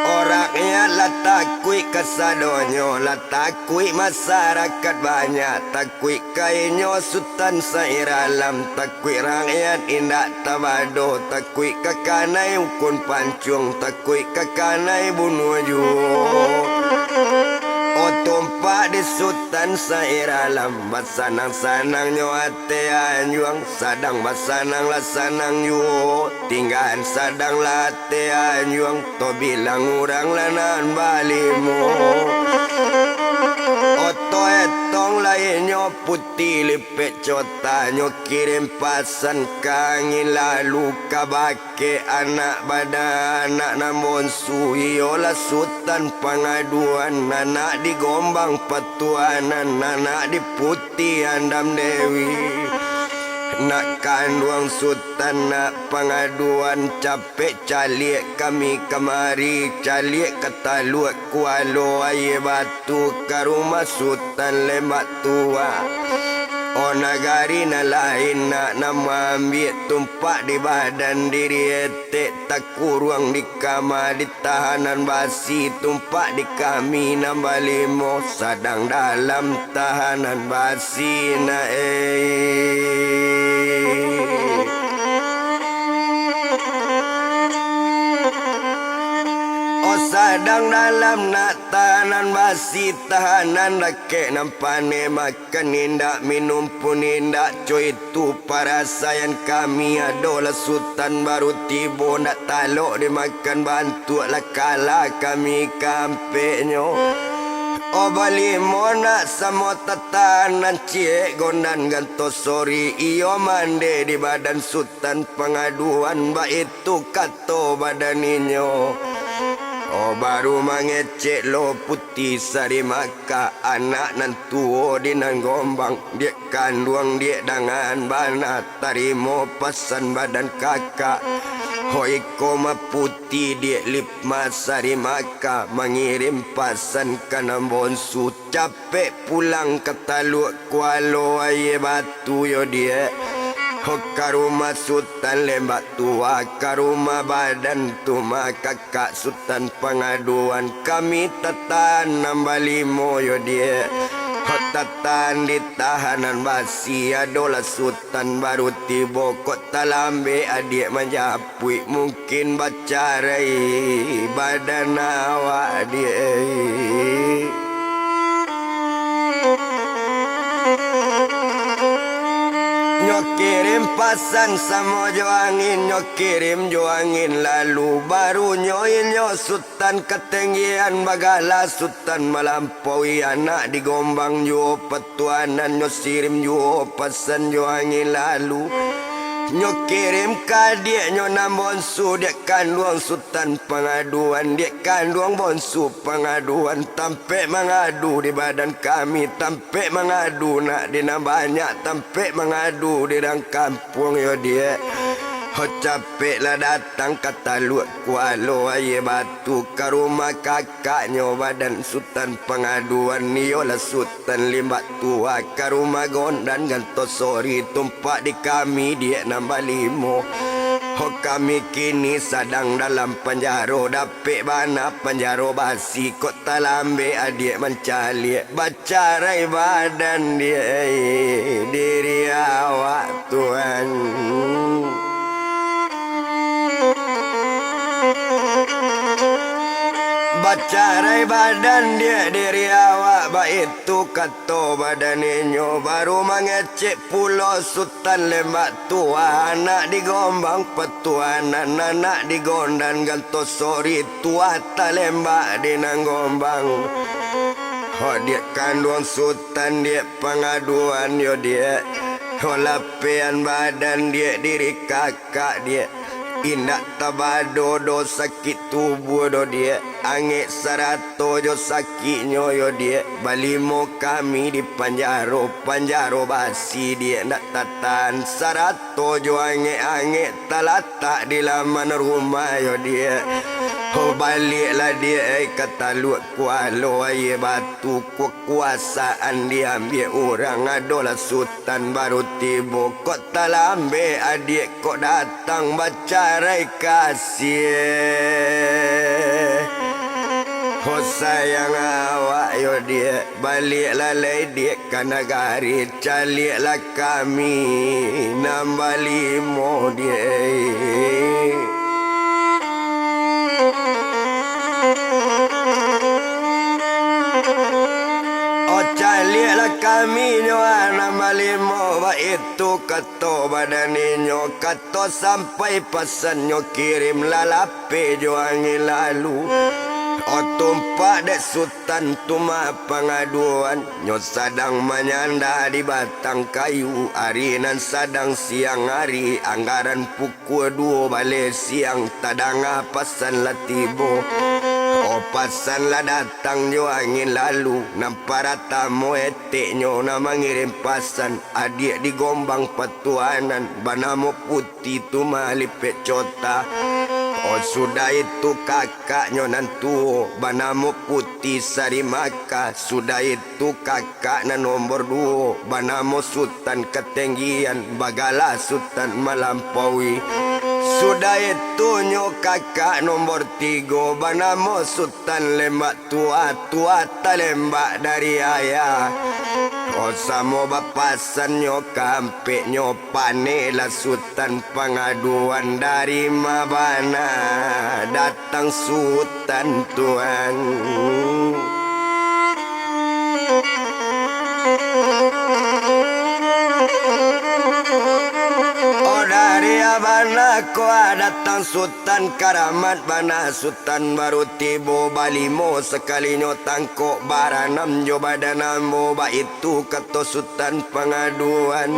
O rakyat lah takuik kasadonyo, lah takuik masarakaik banyak, takuik ka inyo Sutan Sairalam, takuik rakyat indak tabado, takuik ka kanai ukun pancuang, takuik ka kanai bunuah juo. O tumpak di Sutan Sairalam, basanang-sanangnyo ateh anjuang, sadang basanang lah sanang juo, tinggaan sadang lah ateh anjuang, tabilang urang lah nan balimo. Oto etong lah inyo putiah lipek cotanyo, kirim pasan ka angin lalu, kabake anak badan, anak nan bonsu, iyolah Sutan Pangaduan, anak di Gombang Patuanan, anak di Putiah Andam Dewi. Nak kanduang Sutan, nak Pangaduan, capek caliak kami kamari, caliak ka Taluak Kualo Aia Batu, ka rumah Sutan Lembak Tua. O nagari nan lain nak, nak maambiak tumpak di badan diri etek, takuruang di kama di tahanan basi, tumpak di kami nan balimo, sadang dalam tahanan basi na, eh. O sadang dalam nak tahanan basi, tahanan dakek nan paneh, makan indak, minum pun indak, co itu parasaian kami, adolah Sutan baru tibo, ndak talok dimakan, bantuak lah kalah kami kampeknyo. O balimo nak samo tatanan ciek, gondan ganto sori, iyo mandeh di badan Sutan Pangaduan, baitu kato badan inyo. O baru mangecek lo Putiah Sari Maka, anak nan tuo di nan Gombang, diak kanduang diak dangan bana, tarimo pasan badan kakak. Ho iko mah Putiah diak Lipma Sari Maka, mangirim pasan ka nan bonsu, capek pulang ka Taluak Kualo Aia Batu yo diak. Ho ka rumah Sutan Lembak Tua, ka rumah badan tu mah kakak Sutan Pangaduan, kami tatanan balimo yo diak. Ho tatanan di tahanan basi, adolah Sutan baru tibo, kok talambek adiak manjapuik, mungkin bacarai badan awak diak. Nyo kirim pasan samo jo angin, nyo kirim jo angin lalu, barunyo inyo Sutan Katenggian bagala Sutan Malampaui, anak di Gombang juo Patuanan, nyo sirim juo pasan jo angin lalu. Nyo kirim ka adiaknyo nan bonsu, diak kanduang Sutan Pangaduan, diak kanduang bonsu Pangaduan, tampek mangadu di badan kami, tampek mangadu nak di nan banyak, tampek mangadu di rang kampuang yo diak. Ho capek lah datang ka Taluak Kualo Aia Batu, ka rumah kakaknyo badan Sutan Pangaduan, iyolah Sutan Limbak Tua, ka rumah Gondan Ganto Sori, tumpak di kami diak nan balimo. Ho kami kini sadang dalam panjaro, dapek bana panjaro basi, kok talambek adiak mancaliak, bacarai badan diak, eh, diri awak tuan. Bacarai Badan diak diri awak, baitu kato badan inyo, baru mangecek pulo Sutan Lembak Tuah, anak di Gombang Patuanan, anak di Gondan Gantosori, tuah talembak di nan Gombang. Ho diak kanduang Sutan, diak pangaduan yo diak, ho lapean badan diak diri kak kak diak, indak tabado doh sakik tubuah doh diak, angek sarato jo sakiknyo yo diak, balimo kami di panjaro, panjaro basi diak, ndak tatahan sarato jo angek-angek talatak di laman rumah yo diak. Ho baliaklah diak, ai ka Taluak Kualo Aia Batu, kekuasaan diambiak urang, adolah Sutan baru tibo, kok talambek adiak kok datang bacarai kasih. Ho sayang awak yo diak, baliaklah lai diak ka nagari, caliaklah kami nan balimo diak. Oh, caliaklah kami nyo nan balimo, baitu kato badan inyo, kato sampai pasannyo kirim, lalapeh jo angin lalu. Oh, tumpak dek Sutan tu mah pangaduan, nyo sadang manyanda di batang kayu, ari nan sadang siang ari, anggaran pukua duo baleh siang, tadanga pasan lah tibo. Oh, pasan lah datang jo angin lalu, nan paratamo eteknyo nan mangirim pasan, adiak di Gombang Patuanan, banamo Puti tu mah lipek cota. Oh, sudah itu kakaknyo nan tuo, banamo Puti Sari Maka, sudah itu kakak nan nombor duo, banamo Sutan Katenggian, bagala Sutan Malampaui. Sudah itu nyo kakak nombor tigo, banamo Sutan Lembak Tuah, tuah talembak dari ayah. Oh, samo bapasan nyo ka ampeknyo, panehlah Sutan pangaduan, dari ma bana datang Sutan Tuan. Oh, dari abana ko datang Sutan, karamat bana Sutan baru tibo, balimo sakalinyo tangkok, baranam jo badan ambo, baitu kato Sutan pangaduan.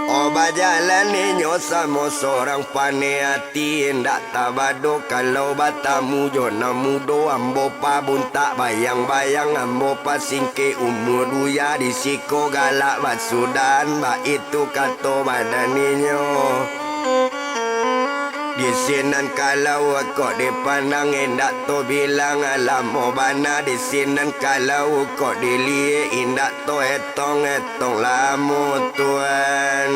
Oh, bajalan inyo samo sorang, paneh ati indak tabado, kalau batamu jo nan mudo, ambo pabuntak bayang-bayang, ambo pasingkek umua buya, di siko galak basudahan, baitu kato badan inyo. Di sinan kalau kok dipandang, indak tobilang lamo bana, di sinan kalau kok diliek, indak toetong-etong lamo, Tuan.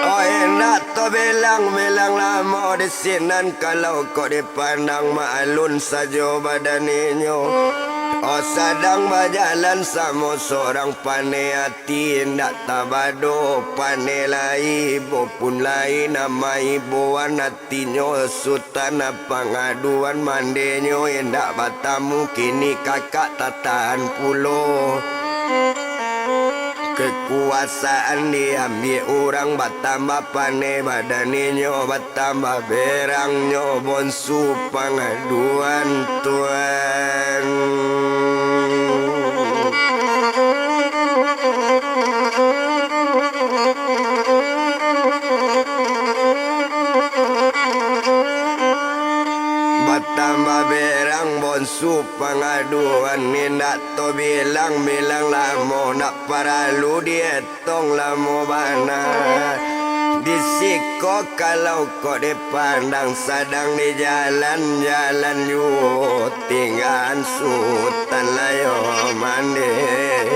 Oh, indak tobilang-bilang lamo, di sinan kalau kok di pandang, ma alun sajo badan inyo. Oh, sadang bajalan samo sorang, paneh ati indak tabado, paneh lai, ibo pun lai, nan maiboan atinyo Sutan pangaduan, mandenyo indak batamu, kini kakak tatahan pulo. Kekuasaan diambiak urang, batambah paneh badan inyo, batambah berangnyo bonsu pangaduan, Tuan. Batambah berang bonsu pangaduan, indak tobilang-bilang lamo, ndak paralu dietong lamo bana. Di siko kalau kok dipandang, sadang di jalan-jalan juo, tinggaan Sutan layo mandeh.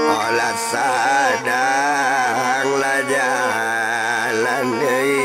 Olah sadang lah jalan, eh.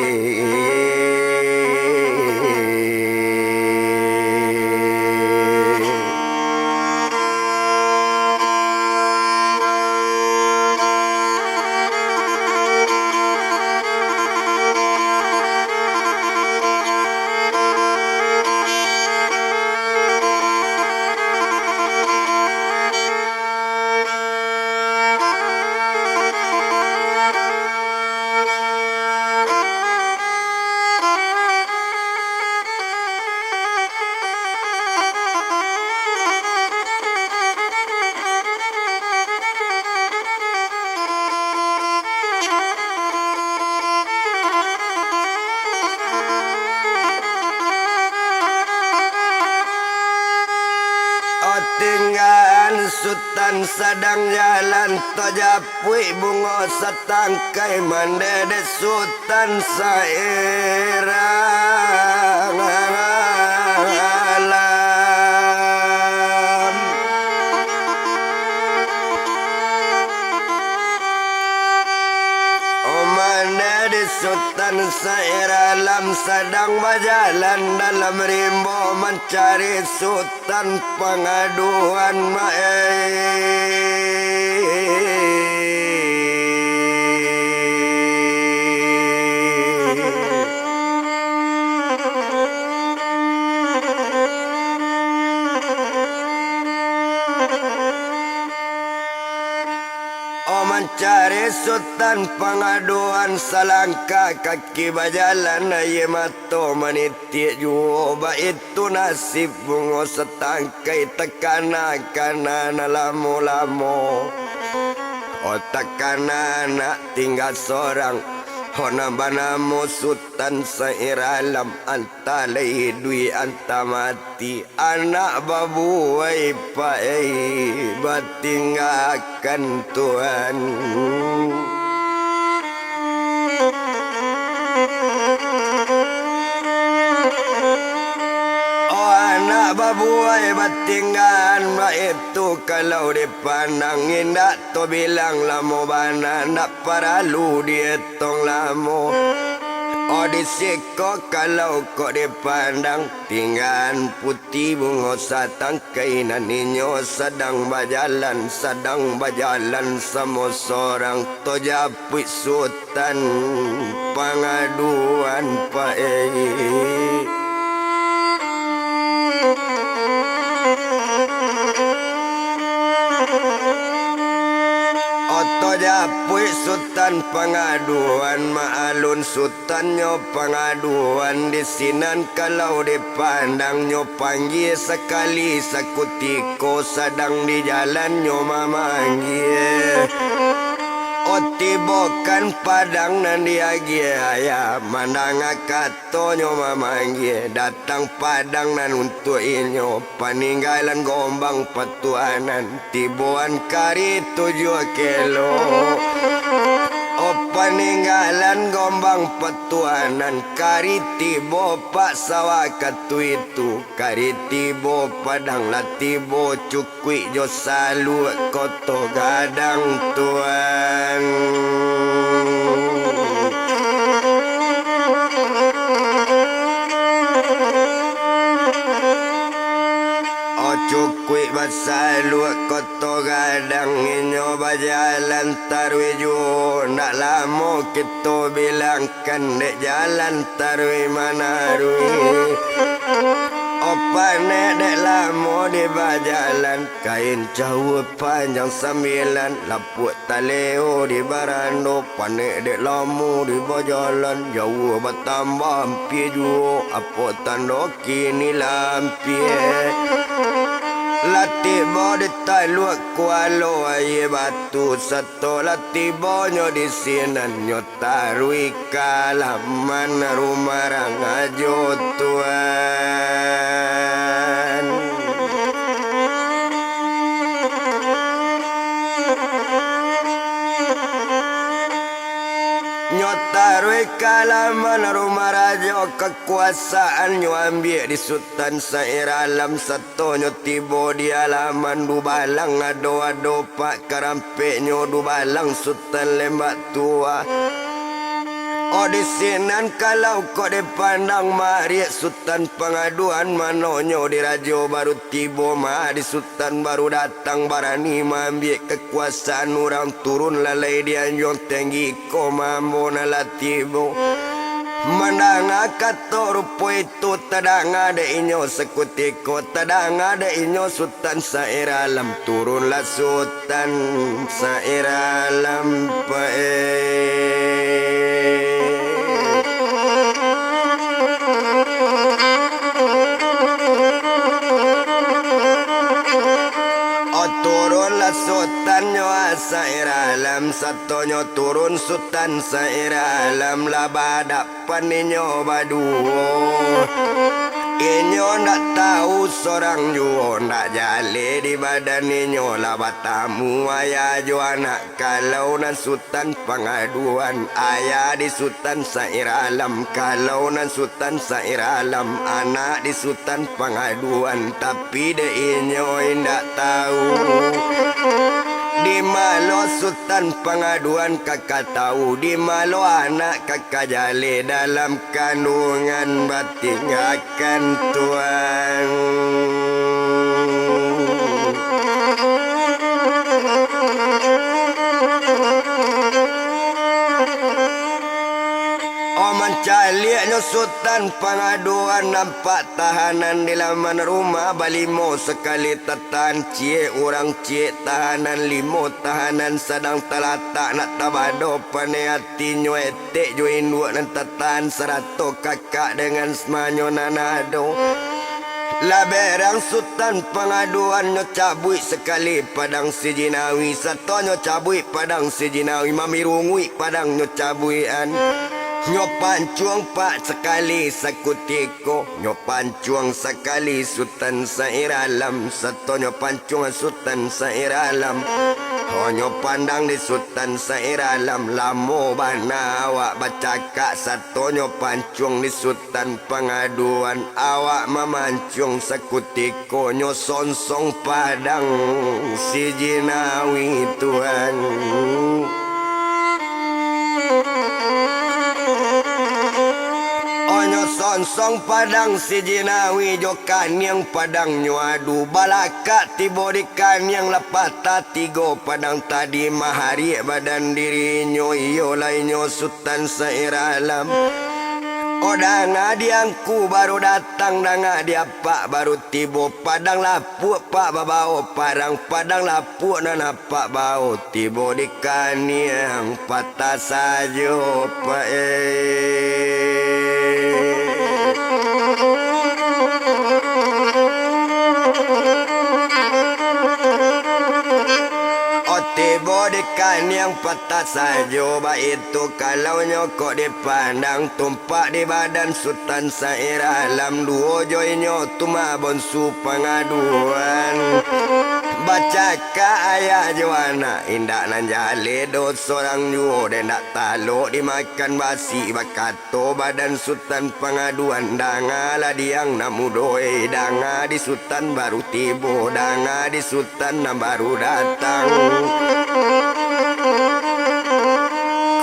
Sutan sadang jalan, tajapuik bungo satangkai, mandeh dek Sutan Sairalam. Mandeh dek Sutan Sairalam, sadang bajalan dalam rimbo mancari Sutan Tan pangaduan, Mak, eh. Oh, mancari Sutan pangaduan, salangkah kaki bajalan, aia mato manitik juo, baitu nasib bungo satangkai, takana-kana nan lamo-lamo. Oh, takana nak tingga sorang, oh, nan banamo Sutan Sairalam, antah lai iduik antah mati, anak babuai payi batinggakan Tuan. Oh, anak babuai batinggaan, baitu kalau dipandang, indak tabilang lamo bana, ndak paralu dietong lamo. Oh, di siko kalau kok dipandang, tinggaan putiah bungo satangkai, nan inyo sadang bajalan, sadang bajalan samo sorang, tajapuik Sutan pangaduan, Pak, eh. Oh, tajapuik Sutan pangaduan, Mak, alun Sutan nyo pangaduan di sinan, kalau dipandang nyo panggia sakali, sakutiko sadang di jalan nyo mamanggia. Oh, tibokan padang nan diagiah ayah, mandanga katonyo mamanggia, datang padang nan untuak inyo, paninggalan gombang patuanan. Tiboan kari tujuah kelo. Oh, paninggalan gombang patuanan, kari tibo Pak sawah katuitu, kari tibo padang, lah tibo Cukuik jo Saluak Koto Gadang, Tuan. Oh, Cukuik Basaluak Koto Gadang, inyo bajalan taruih juo, ndak lamo kito bilangkan dek jalan taruih manaruih. Oh, panek dek lamo di bajalan, kain caua panjang sambilan, lapuak taleo di barando, panek dek lamo di bajalan, jauah batambah ampia juo, apo tando kini lah ampia. Lah tibo di Taluak Kualo Aia Batu, sato lah tibonyo di sinan, nyo taruih ka alaman rumah rang ajo, Tuan. Nyo taruih ka alaman rumah rajo, kakuasaan nyo ambiak di Sutan Sairalam, sato nyo tibo di alaman Dubalang, ado-ado Pak karampeknyo Dubalang Sutan Lembak Tua. Oh, di sinan kalau kok dipandang mariak Sutan Pangaduan, manonyo di rajo baru tibo, ma di Sutan baru datang, barani maambiak kakuasaan urang, turun lalai di anjuang tenggi ko mambo nan lah tibo. Mandanga kato rupo itu, tadanga dek inyo sakutiko, tadanga dek inyo Sutan Sairalam, turunlah Sutan Sairalam, Pak, eh. Oh, turunlah Sutan nyo Sairalam, sato nyo turun Sutan Sairalam, lah badak paninyo baduo. Inyo ndak tahu sorang juo, ndak jaleh di badan inyo lah batamu ayah jo anak. Kalau nan Sutan Pangaduan, ayah di Sutan Sair Alam. Kalau nan Sutan Sair Alam, anak di Sutan Pangaduan. Tapi dek inyo indak tahu, di malo Sutan Pangaduan ka ka tahu, di malo anak ka ka jaleh dalam kandungan batinggakan tuan. Oh, mancaliaknyo Sutan Pangaduan nampak tahanan di laman rumah balimo sakali tatahan ciek, urang ciek tahanan limo tahanan sadang talatak nak tabado paneh atinyo, etek jo induak nan tatahan sarato kakak dengan semanyo nan ado. Lah berang Sutan Pangaduan nyo cabuik sakali padang si Jinawi, sato nyo cabuik padang si Jinawi, mamirunguik padang nyo cabuikan. Nyo pancuang pak sakali sakutiko, nyo pancuang sakali Sutan Sair Alam, sato nyo pancuang Sutan Sair Alam. Ho nyo pandang di Sutan Sair Alam, lamo bana awak bacakak, sato nyo pancuang di Sutan Pangaduan, awak mamancuang sakutiko nyo sonsong padang si Jinawi tuan. Oh, nyo sonsong padang si Jinawi jo kaniang padang nyo adu, balakak tibo di kaniang lah patah tigo padang tadi, mahariak badan dirinyo, iyo lah inyo Sutan Sair Alam. Oh, danga di angku baru datang, danga di apak baru tibo, padang lapuak pak babao parang, padang lapuak nan apak bao tibo di kaniang patah sajo pak eh. Oh, tibo di kaniang patah sajo, baitu kalau nyo kok dipandang, tumpak di badan Sutan Sair Alam, duo jo inyo tu mah bonsu Pangaduan. Bacakak ayah jo anak, indak nan jaleh doh sorang juo, dek ndak talok dimakan basi, bakato badan Sutan Pangaduan, danga lah diang nan mudo eh, danga di Sutan baru tibo, danga di Sutan nan baru datang.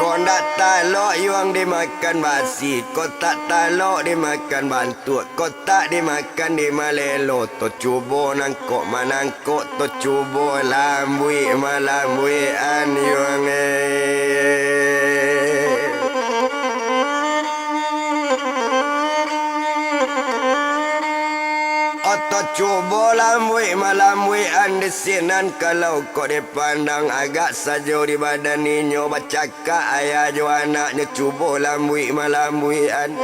Kok ndak talok yuang dimakan basi, kok tak talok dimakan bantuak, kok tak dimakan dimalelo, to cubo nangkok manangkok, to cubo lambuik malambuikan yuang eh. Oto cubo lambuik malambuikan di sinan, kalau kok dipandang agak sajo di badan inyo, bacakak ayah jo anaknyo cubo lambuik malambuikan.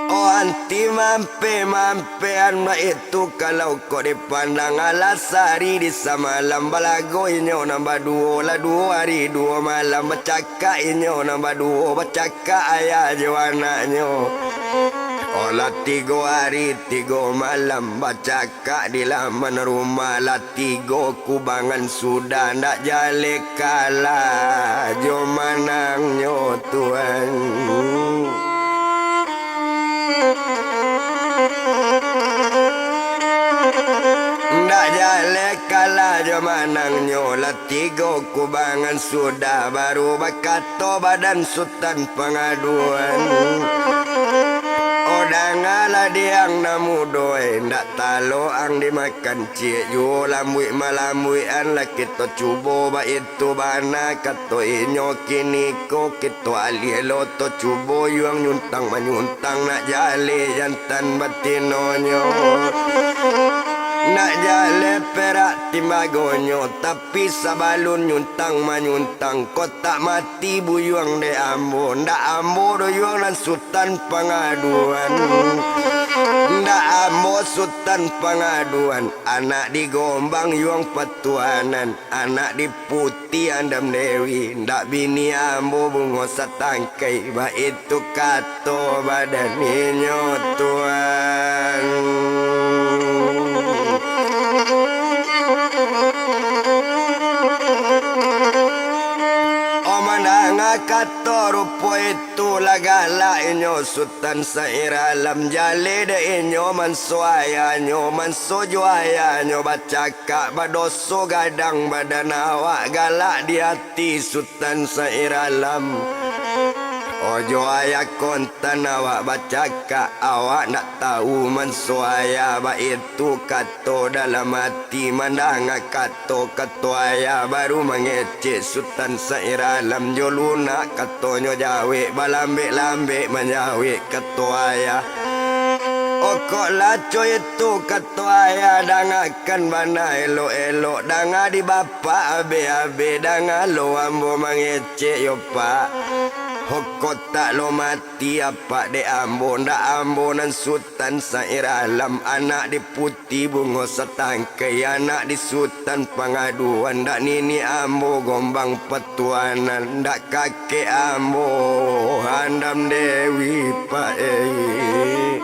Oh, anti mampe-mampean baitu, kalau kok dipandang alah sahari di samalam, balago inyo nan baduo, lah duo hari duo malam, bacakak inyo nan baduo, bacakak ayah jo anaknyo. Oh, lah tigo hari tigo malam, bacakak di laman rumah, lah tigo kubangan sudah, ndak jaleh kalah jo manangnyo tuan. Ndak jaleh kalah jo manangnyo, lah tigo kubangan sudah, baru bakato badan Sutan Pangaduan. Oh, dangalah diang nan mudo eh, ndak talok ang dimakan ciek juo lambuik malambuikan, lah kito cubo baitu bana kato inyo, kiniko kito alih lo to cubo yuang nyuntang manyuntang nak jaleh jantan batinonyo. Nak jaleh perak timbagonyo, tapi sabalun nyuntang manyuntang, kok tak mati buyuang dek ambo. Ndak ambo doh yuang nan Sutan Pangaduan. Ndak ambo Sutan Pangaduan, anak di Gombang yuang patuanan, anak di Putih Andam Dewi, ndak bini ambo bungo satangkai, baitu kato badan inyo tuan. Oh, mandanga kato rupo itu, lah galak inyo Sutan Sairalam, jaleh dek inyo manso ayahnyo, manso jo ayahnyo bacakak. Kak badoso gadang badan awak, galak di ati Sutan Sairalam. Ojo ayah kontan awak bacakak, awak ndak tahu manso ayah, baitu kato dalam ati. Mandanga kato-kato ayah, baru mangecek Sutan Sairalam jo lunak katonyo jawek, balambek-lambek manjawek kato ayah. Okoklah co itu kato ayah, dangakan bana elok-elok, danga di bapak abeh-abeh, danga lo ambo mangecek yo, Pak. Okok tak lo mati apak dek ambo, ndak ambo nan Sutan Sairalam, anak di Putih Bungo Satangkai, anak di Sutan Pangaduan, ndak niniak ambo Gombang Patuanan, ndak kakek ambo Andam Dewi, Pak, eh.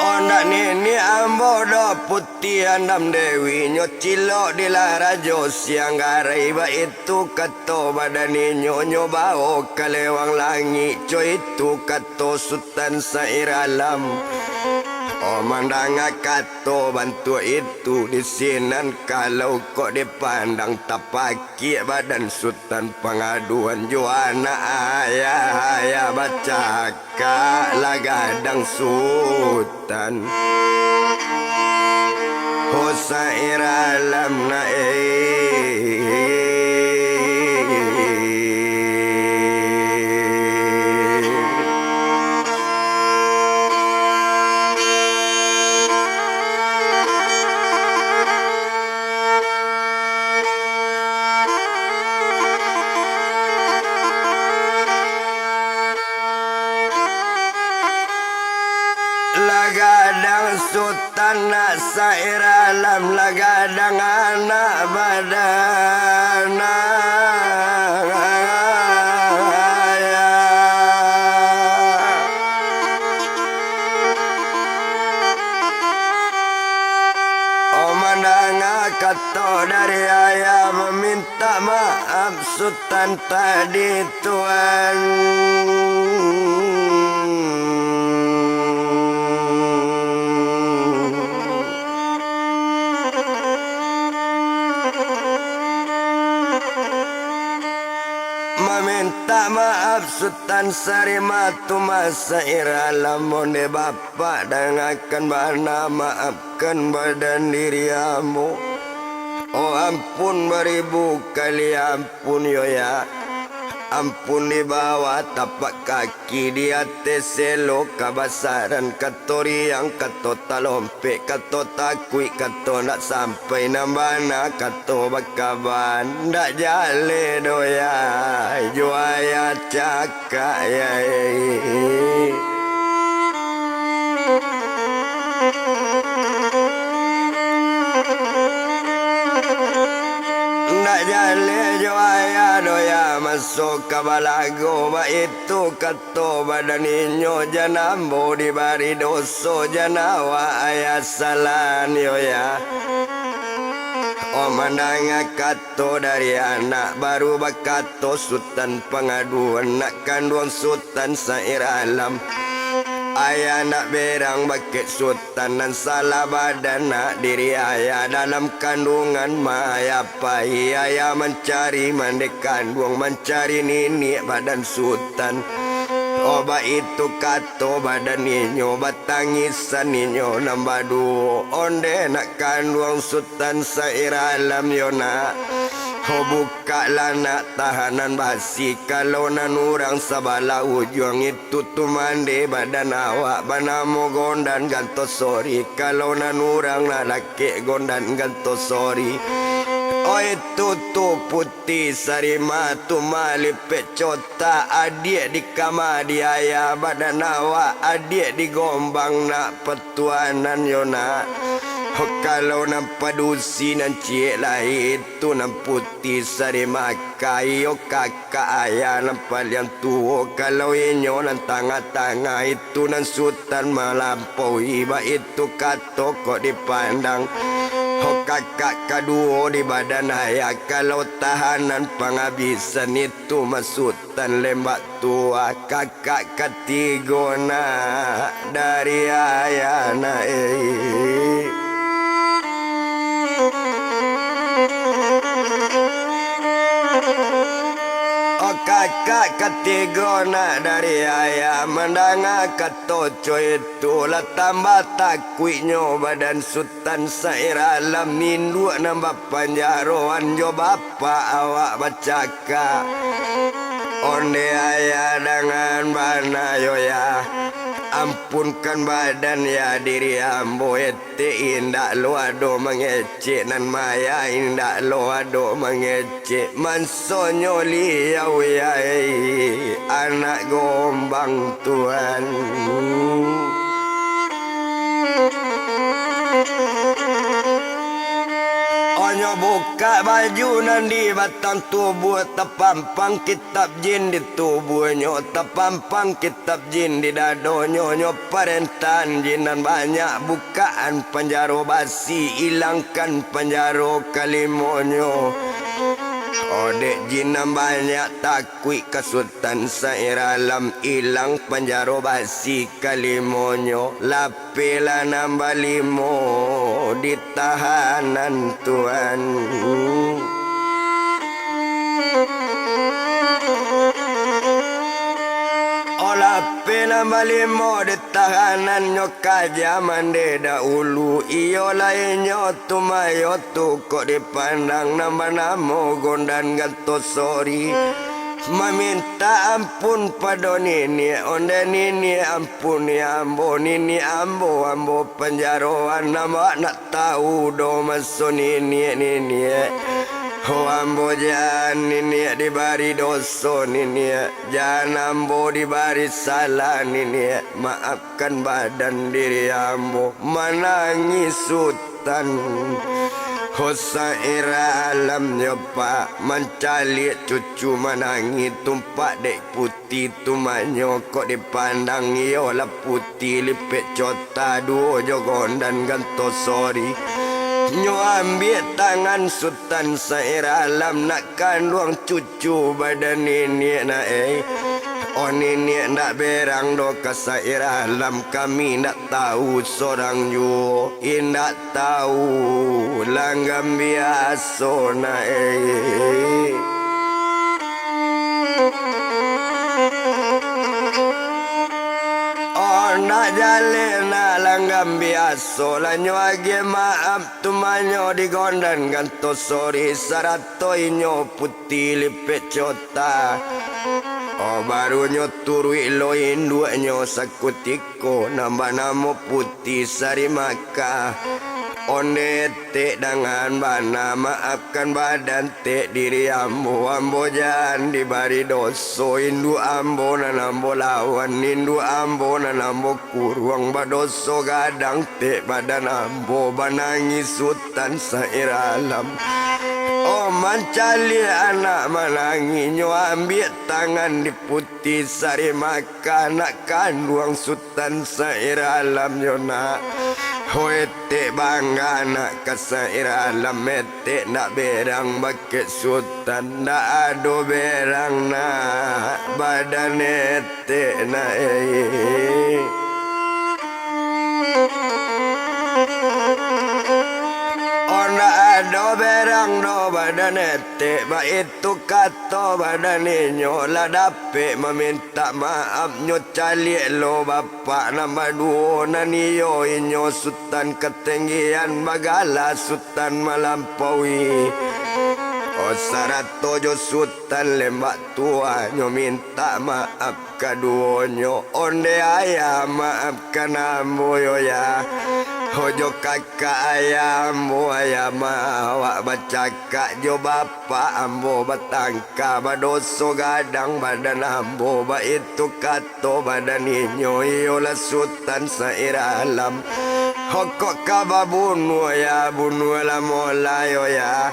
Oh, ndak niniak ambo doh Putih Andam Dewi, nyo cilok di lah Rajo Sianggarai, baitu kato badan inyo, nyo bawo ka lewang langik, co itu kato Sutan Sairalam. Oh, mandanga kato bantuak itu, di sinan kalau kok dipandang, tapakik badan Sutan Pangaduan jo anak ayah, ayah bacakak lah gadang Sutan. Ho Sairalam nak, eh. Lah gadang Sutan nak Sairalam, lah gadang anak badan. Oh, mandanga kato dari ayah, mamintak maaf Sutan tadi, Tuan. Mamintak maaf Sutan Sarimah tu masa ira lamun dek Bapak dangakan bana, maafkan badan diri ambo. Oh, ampun baribu kali ampun yo ya. Ampun di bawah tapak kaki, di ateh selo kabasaran, kato riang, kato talompek, kato takuik, kato ndak sampai nan bana, kato bakaban, ndak jaleh doh ya, jo ayah cakak ya. Ndak jaleh jo ayah doh ya, maso ka balago, baitu kato badan inyo, jan ambo dibari doso, jan awak ayah salah nio ya. Oh, mandanga kato dari anak, baru bakato Sutan Pangaduan, nak kanduang Sutan Sairalam. Ayah nak berang bakeh Sutan, nan salah badan nak diri ayah, dalam kandungan mah ayah pai, ayah mancari mandeh kanduang, mancari niniak badan Sutan. Oh, baitu kato badan inyo, batangisan inyo nan baduo, ondeh nak kanduang Sutan Sairalam yo nak. Bukaklah nak tahanan basi, kalau nan urang sabalah ujuang itu tu mande badan awak, banamo Gondan Gantosori, kalau nan urang nak lakek Gondan Gantosori. Oh, itu tu Puti Sarima tu malipek cota, adiak di kama di ayah, badan awak adiak di gombang nak patuanan yo nak. Ho, kalau nan padusi nan ciek lai, tu nan Puti Sarima ka, iyo kakak ayah nan paliang tuo, kalau inyo nan tangah-tangah, itu nan Sutan Malampaui, baitu kato kok dipandang. Ho, kakak kaduo di badan ayah, kalau tahanan pangabisan itu mah Sutan Lembak Tua, kakak katigo nak dari ayah nak, eh. Oh, kakak katigo nak dari ayah, mandanga kato co itu, lah tambah takuiknyo badan Sutan Sair Alam, induak nan bapanjaroan jo bapak awak bacakak. Onde ayah dangan bana yo yah, ampunkan badan yah diri ambo, etek indak lo ado mangecek, nan maya indak lo ado mangecek, mansonyo liau yah, eh, anak gombang tuan. Onyo bukak baju nan di batang tubuah, tapampang kitab jin di tubuahnyo, tapampang kitab jin di dadonyo, nyo parentahan jin nan banyak, bukakan panjaro basi, ilangkan panjaro kalimonyo. Odek jin nan banyak takuik ka Sutan Sair Alam, ilang panjaro basi kalimonyo, lapehlah nan balimo di tahanan tuan. Oh, lapeh nan balimo di tahanan nyo kaja mande dahulu, iyo lai nyo tumayo tu kok dipandang nan banamo Gondan Gantosori. Mamintak ampun pado niniak, onde niniak ampuni ambo, niniak ambo, ambo panjaroan, ambo nak tahu doh maso niniak, niniak. Ho ambo jan niniak dibari doso, niniak. Jan ambo dibari salah, niniak. Maafkan badan diri ambo. Manangih Sutan. Ho Sair Alam yo pak, mancaliak cucu manangih, tumpak dek Puti tu manyokok dipandang, iyolah Puti lipek cota duo jo Gondan Gantosori. Nyo ambiak tangan Sutan Sair Alam nak kanduang cucu badan niniak nak, eh. Oh niniak ndak berang doh ka Sair Alam, kami ndak tahu sorang juo, indak tahu langgam biaso nak, eh. Oh, ndak jaleh nak langgam biaso, lah nyo agiah maaf tu manyo di Gondan Gantosori sarato inyo Puti lipek cota. Oh, barunyo turuik lo induaknyo sakutiko, nan banamo Puti Sari Makkah. Onde tek dangan bana, maafkan badan tek diri ambo, ambo jan dibari doso, induak ambo nan ambo lawan, induak ambo nan ambo kuruang, badoso gadang tek badan ambo, banangih Sutan Sair Alam. Oh, mancaliak anak manangih, nyo ambiak tangan di Puti Sari Makkah, nak kanduang Sutan Sair Alam yo nak. Ho etek bangga nak ka Sair Alam, etek ndak berang bakeh Sutan, ndak ado berang nak badan etek nak, eh. Oh, ndak ado berang doh badan etek, baitu kato badan inyo, lah dapek mamintak maaf nyo caliak lo bapak nan baduo nan iyo inyo Sutan Katenggian bagala Sutan Malampaui. Oh, sarato jo Sutan Lembak Tua, nyo mintak maaf kaduonyo. Onde ayah, maafkan ambo yo, yah. Ojo kakak ayah ambo, ayah ma awak bacakak jo bapak ambo, batangka badoso gadang badan ambo, baitu kato badan inyo, iyolah Sutan Sairalam. Hokok ka babunuah, yah, bunuahlah mola yo, yah.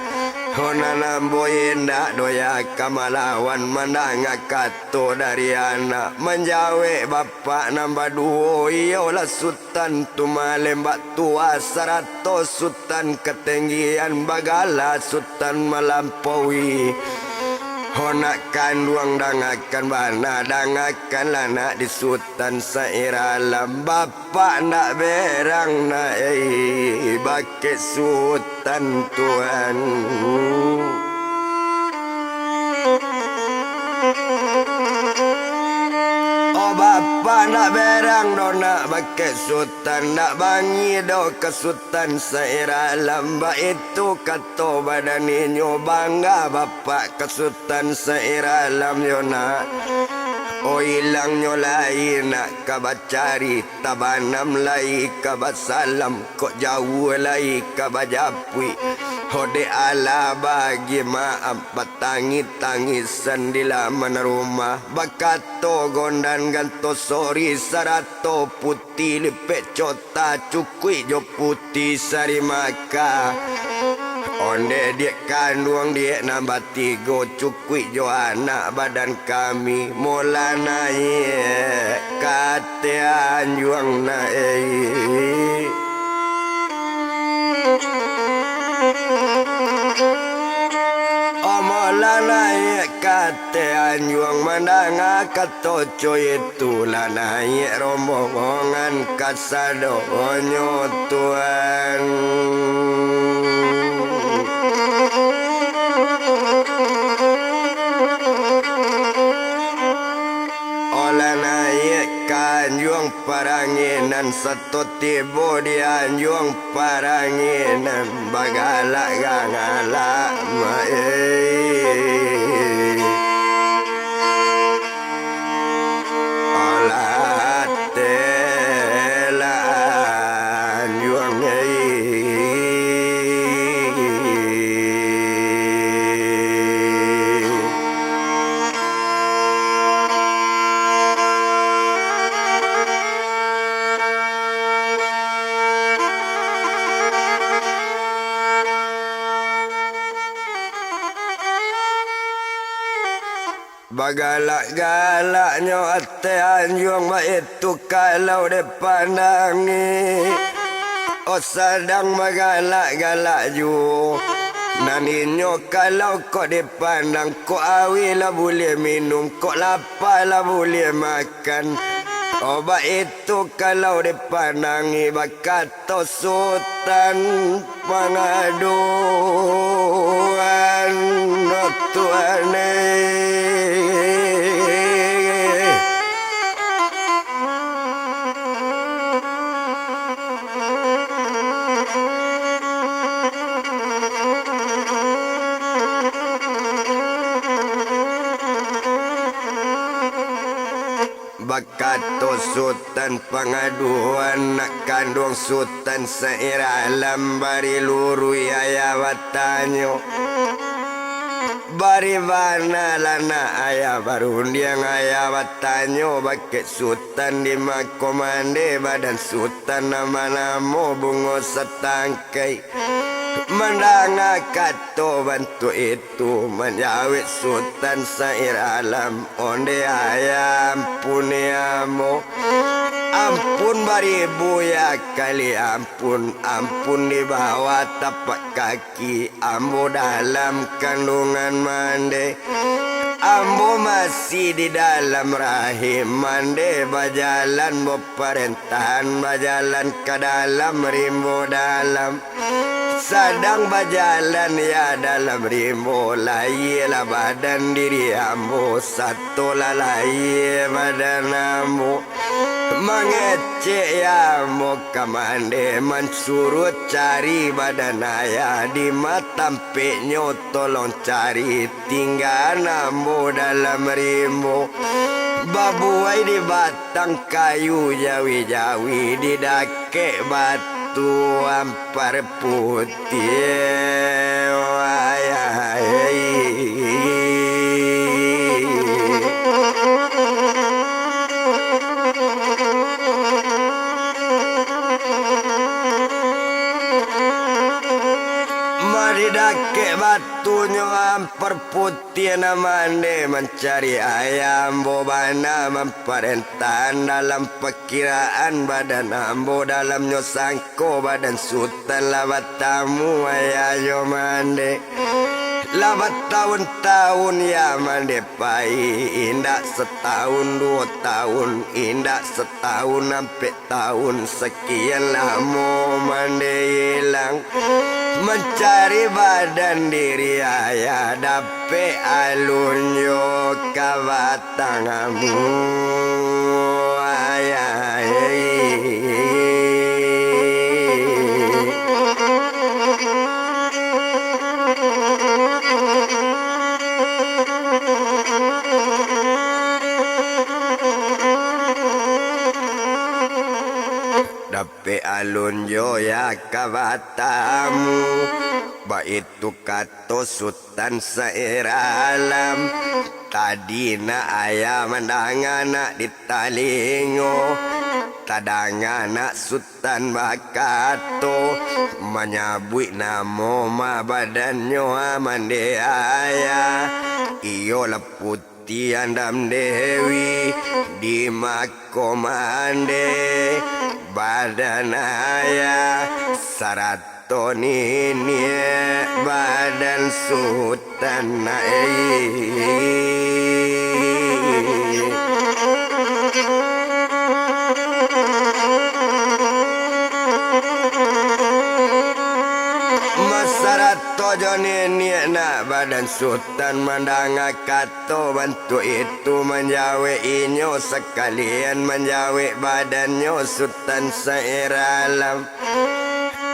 Honan ambo indak doh, yah, ka malawan mandanga kato dari anak. Manjawek bapak nan baduo, iyolah Sutan Tumaleh Lembak Tua sarato Sutan Katenggian, bagala Sutan Malampaui. Ho nak kanduang, dangakan bana, dangakanlah nak di Sutan Sairalam. Bapak ndak berang nak, ei, bakeh Sutan Tuan. Oh, bapak ndak berang doh nak, bakeh Sutan, ndak bangih doh ka Sutan Sairalam, baitu kato badan inyo, bangga bapak ka Sutan Sairalam yo nak. Oh, ilangnyo lai nak ka bacari, tabanam lai ka basalam, kok jauah lai ka bajapuik. Ho dek alah bagi maaf, batangih-tangisan di laman rumah, bakato gondan ganto sori sarato put- ti lipek cota, cukuik jo puti sari maka. Onde diak kanduang diak nan batigo, cukuik jo anak badan kami, mola naiak ka ateh anjuang nak, ei. Oh, mola naiak ka ateh anjuang, mandanga kato co itu, lah naiak rombongan kasadonyo Tuan. Oh, lah naiak ka anjuang paranginan, sato tibo di anjuang paranginan, bagalak-galak ma-, eh. Alah ateh lah anjuang, eh. Bagalak-galaknyo ateh anjuang, baitu kalau dipandangi. Oh, sadang bagalak-galak juo. Nan inyo kalau kok dipandang, kok auih lah buliah minum, kok lapa lah buliah makan. Oh, baitu kalau dipandangi, bakato Sutan Pangaduan, Tuan, eh. Bakato Sutan Pangaduan, nak kanduang Sutan Sairalam, bari luruih ayah batanyo. Bari bana lah nak ayah barundiang, ayah batanyo bakeh Sutan di mako mande, badan Sutan namo-namo bungo satangkai. Mandanga kato bantuak itu, manjawek Sutan Sairalam, onde ayah, ampuni ambo. Ampun baribu ya kali ampun, ampun di bawah tapak kaki ambo dalam kandungan mande. Ambo masih di dalam rahim mande, bajalan baparentahan, bajalan ka dalam rimbo dalam. Sadang bajalan ya dalam rimbo, layialah badan diri ambo, satolah layia badan ambo. Mangecek ya ambo ka mande, mansuruah cari badan ayah, di ma tampeknyo tolong cari, tinggaan ambo dalam rimbo. Babuai di batang kayu jawi-jawi, di dakek batu ampar putiah, wayah. Mari dakek batunyo ampar putiah, nan mande mancari ayah ambo bana mamparentahan dalam pakiraan badan ambo dalamnyo sangko badan Sutan lah batamu ayah jo mande. Lah batawun-tawun ya mande pai, indak satawun duo tawun, indak satawun ampek tawun, sakian lamo mande ilang. Mancari badan diri ayah, dapek alun jo ka batang amu ayah. Dapek alun jo ya ka batamu, baitu kato Sutan Sair Alam. Tadi nak ayah mandanga nak di talingo, tadanga nak Sutan bakato, manyabuik namo mah badannyo mande ayah, iyolah Puti Andam Dewi, di mako mande badan ayah, sarato niniak badan Sutan, ai. Masarato jo niniak nak badan Sutan mandanga kato bantuak itu, manjawek inyo sakalian manjawek badannyo Sutan Sair Alam.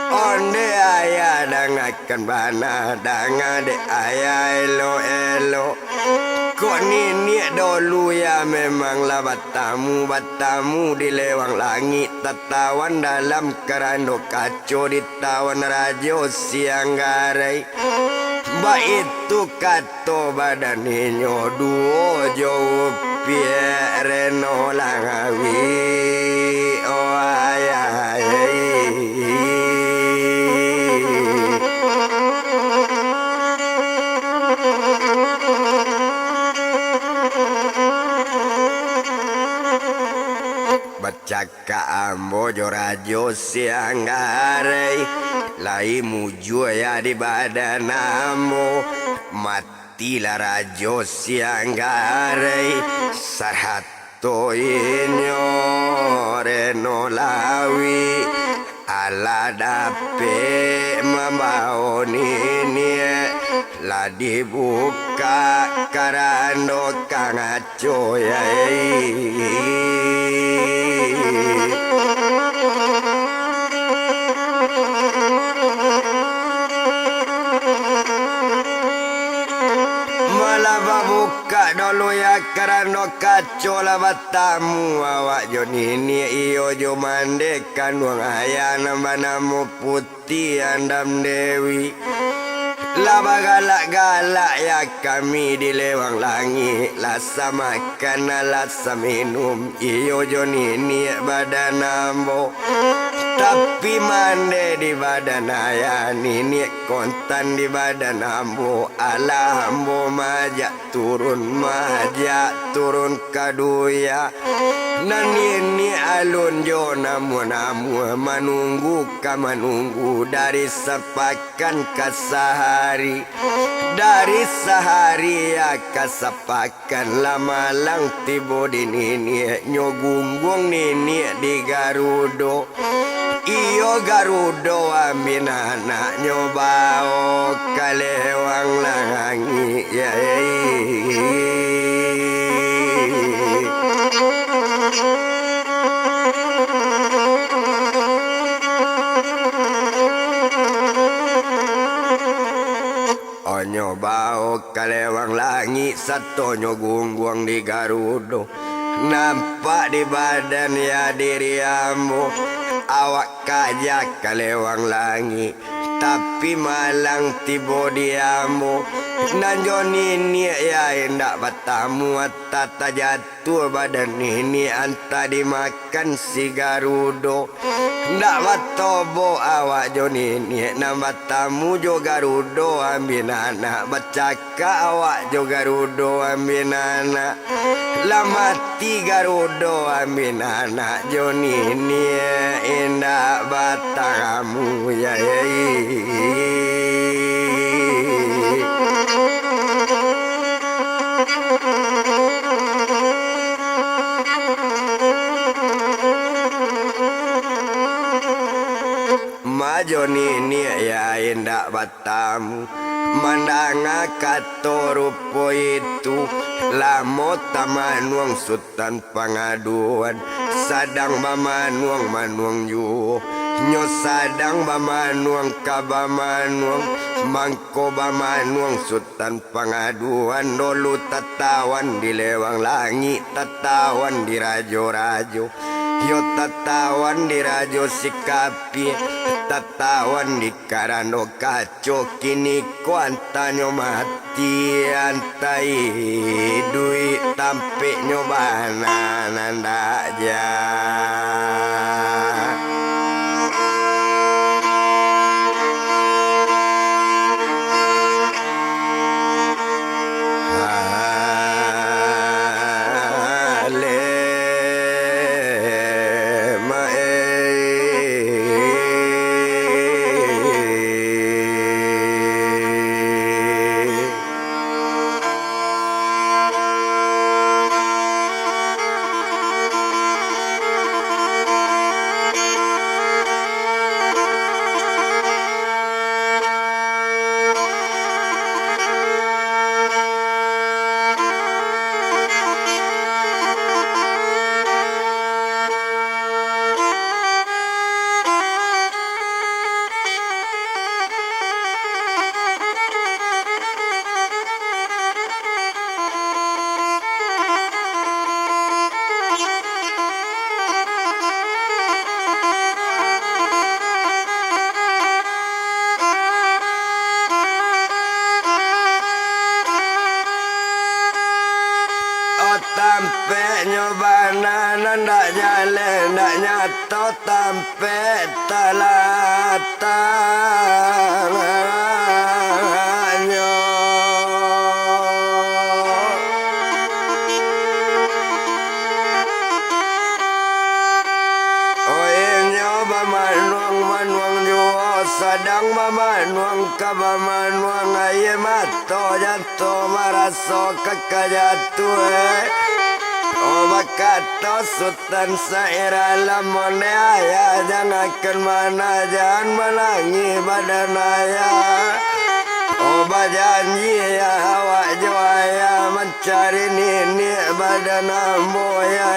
Onde ayah, dangakan bana, danga dek ayah elok-elok. Kok niniak dolu ya memang lah batamu-batamu di lewang langik, tatawan dalam karando kaco ditawan Rajo Sianggarai. Baitu kato badan inyo duo jo upiak Reno Langawi. Oh, ayah, ai. Bacakak ambo jo Rajo Sianggarai, lai mujua ya di badan ambo. Matilah Rajo Sianggarai, sarato inyo Reno Lawi. Alah dapek mambao niniak, lah dibukak karando kaco, yai. Malah babukak dulu ya karando kaco, lah batamu awak jo niniak iyo jo mande kanduang ayah nan banamo Puti Andam Dewi. Lah bagalak-galak ya kami di lewang langik, lah samakan, lah saminum, iyo jo niniak badan ambo. Tapi mande di badan ayah, niniak kontan di badan ambo, alah ambo majak turun, majak turun ka duya. Nan niniak alun jo namuah-namuah, manunggu ka manunggu dari sapakan ka sahari, dari sahari ya ka sapakan. Kan lah malang tibo di niniak, nyo gungguang niniak di garudo. Iyo Garudo ambiak anaknyo bao ka lewang langik, yai. Onyo bao ka lewang langik, satonyo gungguang di Garudo. Nampak di badan, ya, diri ambo, awak kaja ka lewang langik, tapi malang tibo di ambo. Nan jo niniak, ya, indak batamu, ata tajatuah badan niniak, anta dimakan si Garudo. Ndak batobo awak jo niniak, nan batamu jo Garudo ambiak anak, bacakak awak jo Garudo ambiak anak. Lah mati Garudo ambiak anak, jo niniak indak batamu, yai. Mak jo niniak, ya, indak batamu. Mandanga kato rupo itu, lamo tamanuang Sutan Pangaduan, sadang bamanuang-manuang juo. Nyo sadang bamanuang ka bamanuang, mangko bamanuang Sutan Pangaduan dulu tatawan di lewang langik, tatawan di rajo-rajo, yo tatawan di rajo Sikapie, tatawan di Karano Kaco. Kiniko antanyo mati, anta iduik, tampeknyo bana nan dak jan. Oh, tampeknyo bana nan dak jaleh, dak nyato tampek talataknyo. Oh, inyo bamanuang-manuang juo, sadang bamanuang ka bamanuang, aia mato jatuah maraso ka, ka jatuah, eh. Oh, bakato Sutan Sair Alam, ondeh ayah, jangakan bana, jan manangih badan ayah. Oh, bajanji, ya, awak jo ayah mancari niniak badan ambo, ya.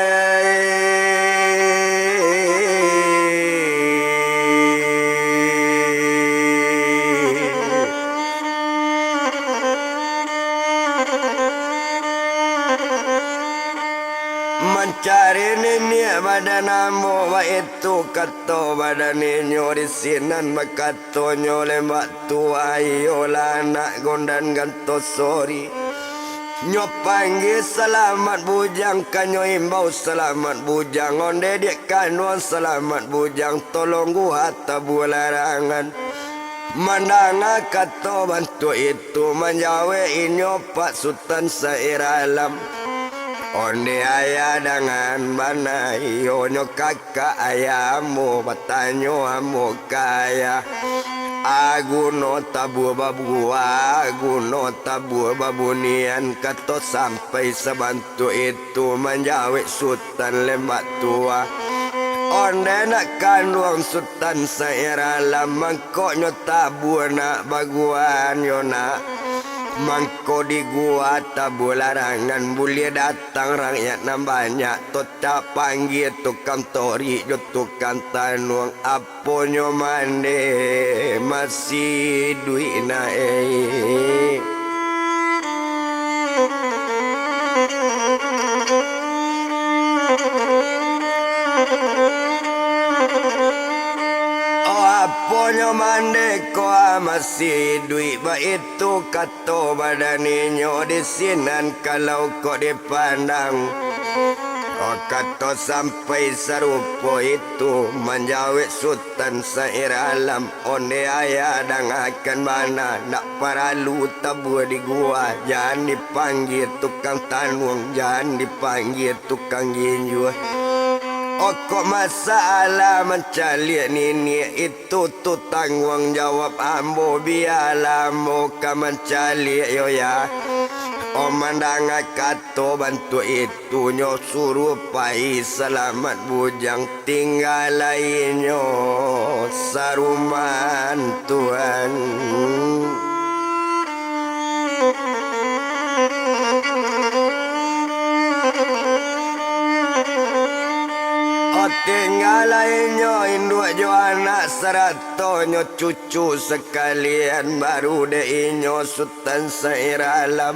Mancari niniak badan ambo, baitu kato badan inyo di sinan, bakatonyo lembak tuah, iyolah anak gondan gantosori. Nyo panggia Salamat Bujang, ka nyo imbau Salamat Bujang, ondeh diak kanuang Salamat Bujang, tolong guha tabua larangan. Mandanga kato bantuak itu, manjawek inyo Pak Sutan Sair Alam. Ondeh ayah dangan bana, iyonyo kakak ayah ambo, batanyo ambo ka ayah, a guno tabua babuah, a guno tabua babunian, kato sampai sabantuak itu, manjawek Sutan Lembak Tuah. Ondeh nak kanduang Sutan Sair Alam, mangkonyo tabuah nak baguahan yo nak. Mangko di gua tabuah larangan, buliah datang rakyat nan banyak, tocak panggia tukang torik jo tukang tanuang, aponyo mandeh masih iduik nak, eh. Oh, aponyo mandeh ko masih iduik, baitu kato badan inyo, di sinan kalau kok dipandang. Oh, kato sampai sarupo itu, manjawek Sutan Sair Alam, ondeh ayah dangakan bana, ndak paralu tabuah di gua, jan dipanggia tukang tanuang, jan dipanggia tukang ginjua. Oh, kok masalah mancaliak niniak itu, tu tangguang jawab ambo, bialah ambo ka mancaliak yo ya. Oh, mandanga kato bantuak itu, nyo suruah pai salamat bujang, tingga lai nyo saruman tuan. Oh, tingga lai nyo induak jo anak, sarato nyo cucu sakalian, baru dek inyo Sutan Sair Alam.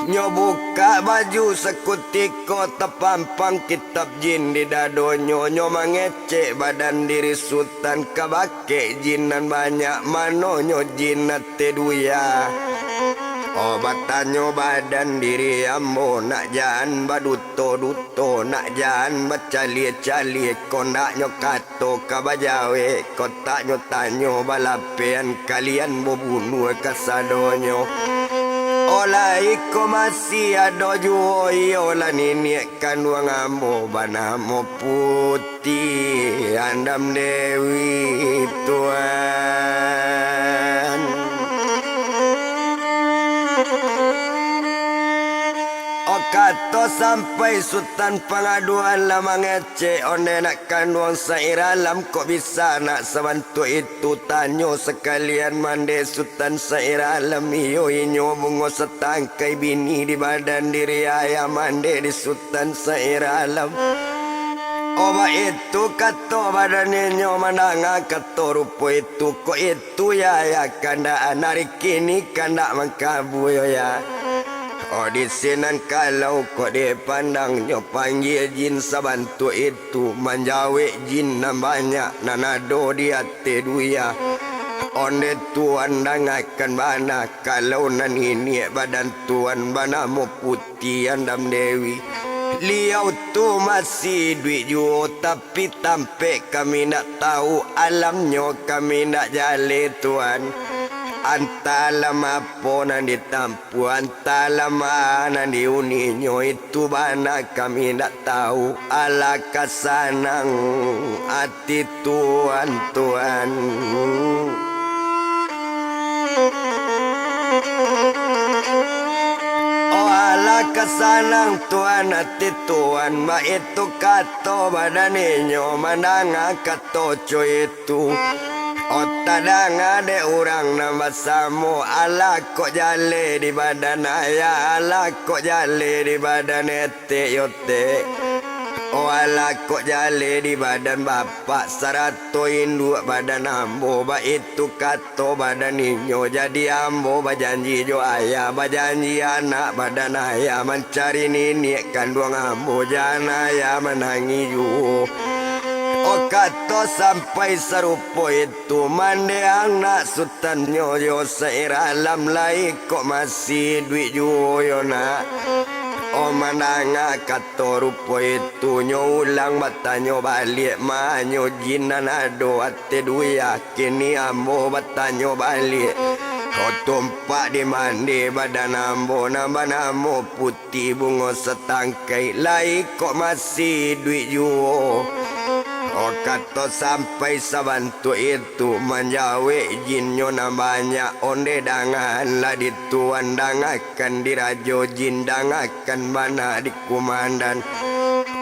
Nyo bukak baju sakutiko, tapampang kitab jin di dadonyo, nyo mangecek badan diri Sutan, kabakek jin nan banyak, manonyo jin ateh duya. Oh, batanyo badan diri ambo, nak jan baduto-duto, nak jan bacaliak-caliak, kok ndak nyo kato ka bajawek, kok ndak nyo tanyo balapehan, kalian babunuah kasadonyo. Oh, lai ko masih ado juo, iyolah niniak kanduang ambo banamo Puti Andam Dewi, tuan. Oh, kato sampai Sutan Pangaduan lah mangecek, ondeh nak kanduang Sair Alam, kok bisa nak sabantuak itu, tanyo sakalian mandeh Sutan Sair Alam. Iyo, inyo bungo satangkai bini di badan diri ayah, mandeh di Sutan Sair Alam. Oh, baitu kato badan inyo, mandanga kato rupo itu, kok itu ya, ya kandak, ari kini kandak mangkabua yo ya. Oh, di sinan kalau kok dipandang, nyo panggia jin sabantuak itu, manjawek jin nan banyak nan ado di ateh duya. Ondeh tuan dangakan bana, kalau nan iniak badan tuan banamo Puti Andam Dewi. Liau tu masih iduik juo, tapi tampek kami ndak tahu, alamnyo kami ndak jaleh, tuan. Antah alam apo nan ditampuah, antah alam ma nan diuninyo, itu bana kami ndak tahu. Alah ka sanang ati tuan, tuan. Oh, alah ka sanang tuan ati tuan, baitu kato badan inyo mandanga kato co itu. Oh, tadanga dek urang nan basamo, alah kok jaleh di badan ayah, alah kok jaleh di badan etek yo tek. Oh, alah kok jaleh di badan bapak sarato induak badan ambo, baitu kato badan inyo. Jadi ambo bajanji jo ayah, bajanji anak badan ayah mancari niniak kanduang ambo, jan ayah manangih juo. Oh, kato sampai sarupo itu, mandeang nak Sutannyo yo Sair Alam lai kok masih iduik juo yo nak. Oh, mandanga kato rupo itu, nyo ulang batanyo baliak, ma nyo jin nan ado ateh duya. Kini ambo batanyo baliak, oh, tumpak di mandeh badan ambo nan banamo Puti Bungo Satangkai lai kok masih iduik juo. Oh, kato sampai sabantuak itu, manjawek jinnyo nan banyak, ondeh dangalah di tuan, dangakan di rajo jin, dangakan bana di kumandan.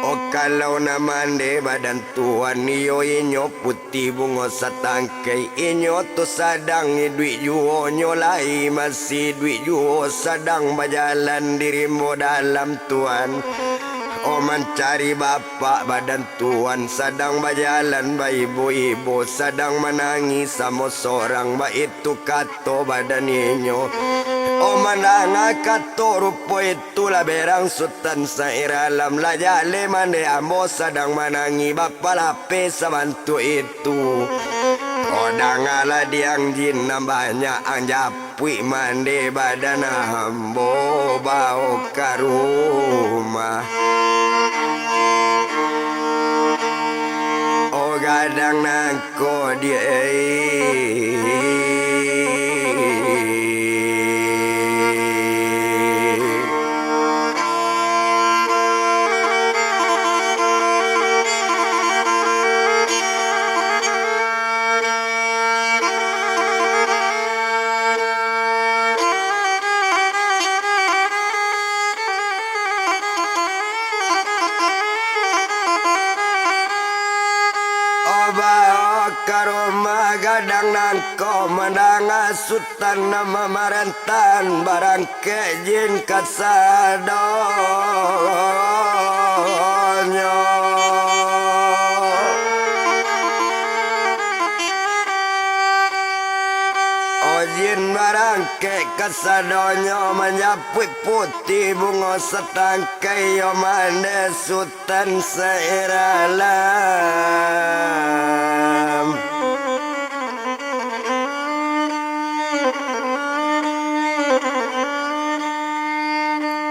Oh, Kalau nan mande badan tuan, iyo inyo Puti Bungo Satangkai. Inyo tu sadang iduik juo, nyo lai masih iduik juo, sadang bajalan di rimbo dalam tuan. Oh, mancari bapak badan tuan, sadang bajalan baibo-ibo, sadang manangih samo sorang, baitu kato badan inyo. Oh, mandanga kato rupo itu, lah berang Sutan Sairalam, lah jaleh mande ambo sadang manangih, bapalape sabantuak itu. Oh, dangalah diang jin nan banyak, ang japuik mande badan ambo bao ka rumah. Oh, gadang nangko diak. Bao ka rumah gadang nangko, mandanga Sutan nan mamarantahan, barangkek jin kasadonyo. Oh, jin barangkek kasadonyo, manjapuik Puti Bungo Satangkai, iyo mande Sutan Sairalam.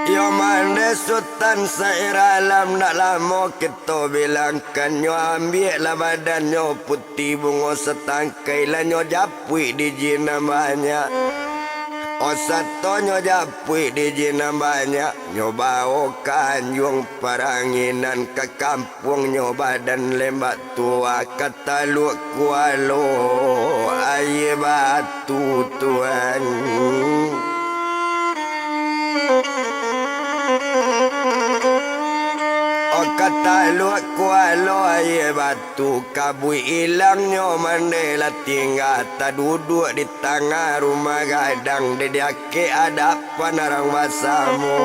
Iyo mande Sutan Sairalam, ndak lamo kito bilangkan, nyo ambiaklah badannyo Puti Bungo Satangkai, lah nyo japuik di jin nan banyak. Oh, sato nyo japuik di jin nan banyak, nyo bao ka anjuang paranginan, ka kampuang nyo Badan Lembak Tua, ka Taluak Kualo, Aia Batu, tuan. Oh, ka Taluak Kualo, Aia Batu, kabuik ilangnyo mande lah tingga, taduduak di tangah rumah gadang, di diakek adapan urang basamo.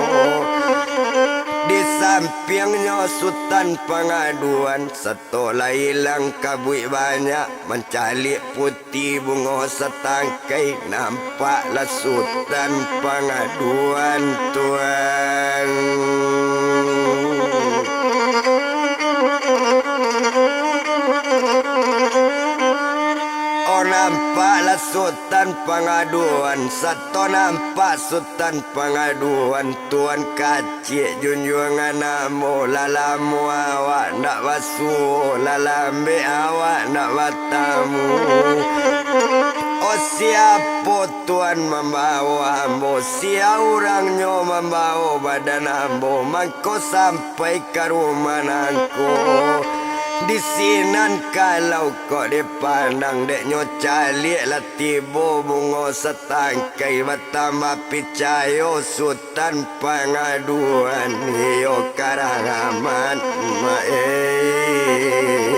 Di sampiangnyo Sutan Pangaduan, sato lah ilang kabuik banyak, mancaliak Puti Bungo Satangkai, nampaklah Sutan Pangaduan, tuan. Oh, nampaklah Sutan Pangaduan, sato nampak Sutan Pangaduan, tuan kacik junjuangan ambo, lah lamo awak ndak basuo, lah lambek awak ndak batamu. Oh, siapo tuan mambao ambo, sia urangnyo mambao badan ambo, mangko sampai ka rumah nangko. Di sinan kalau kok dipandang, dek nyo caliak lah tibo Bungo Satangkai, batambah picayo Sutan Pangaduan, iyo karang amat, mak, eh.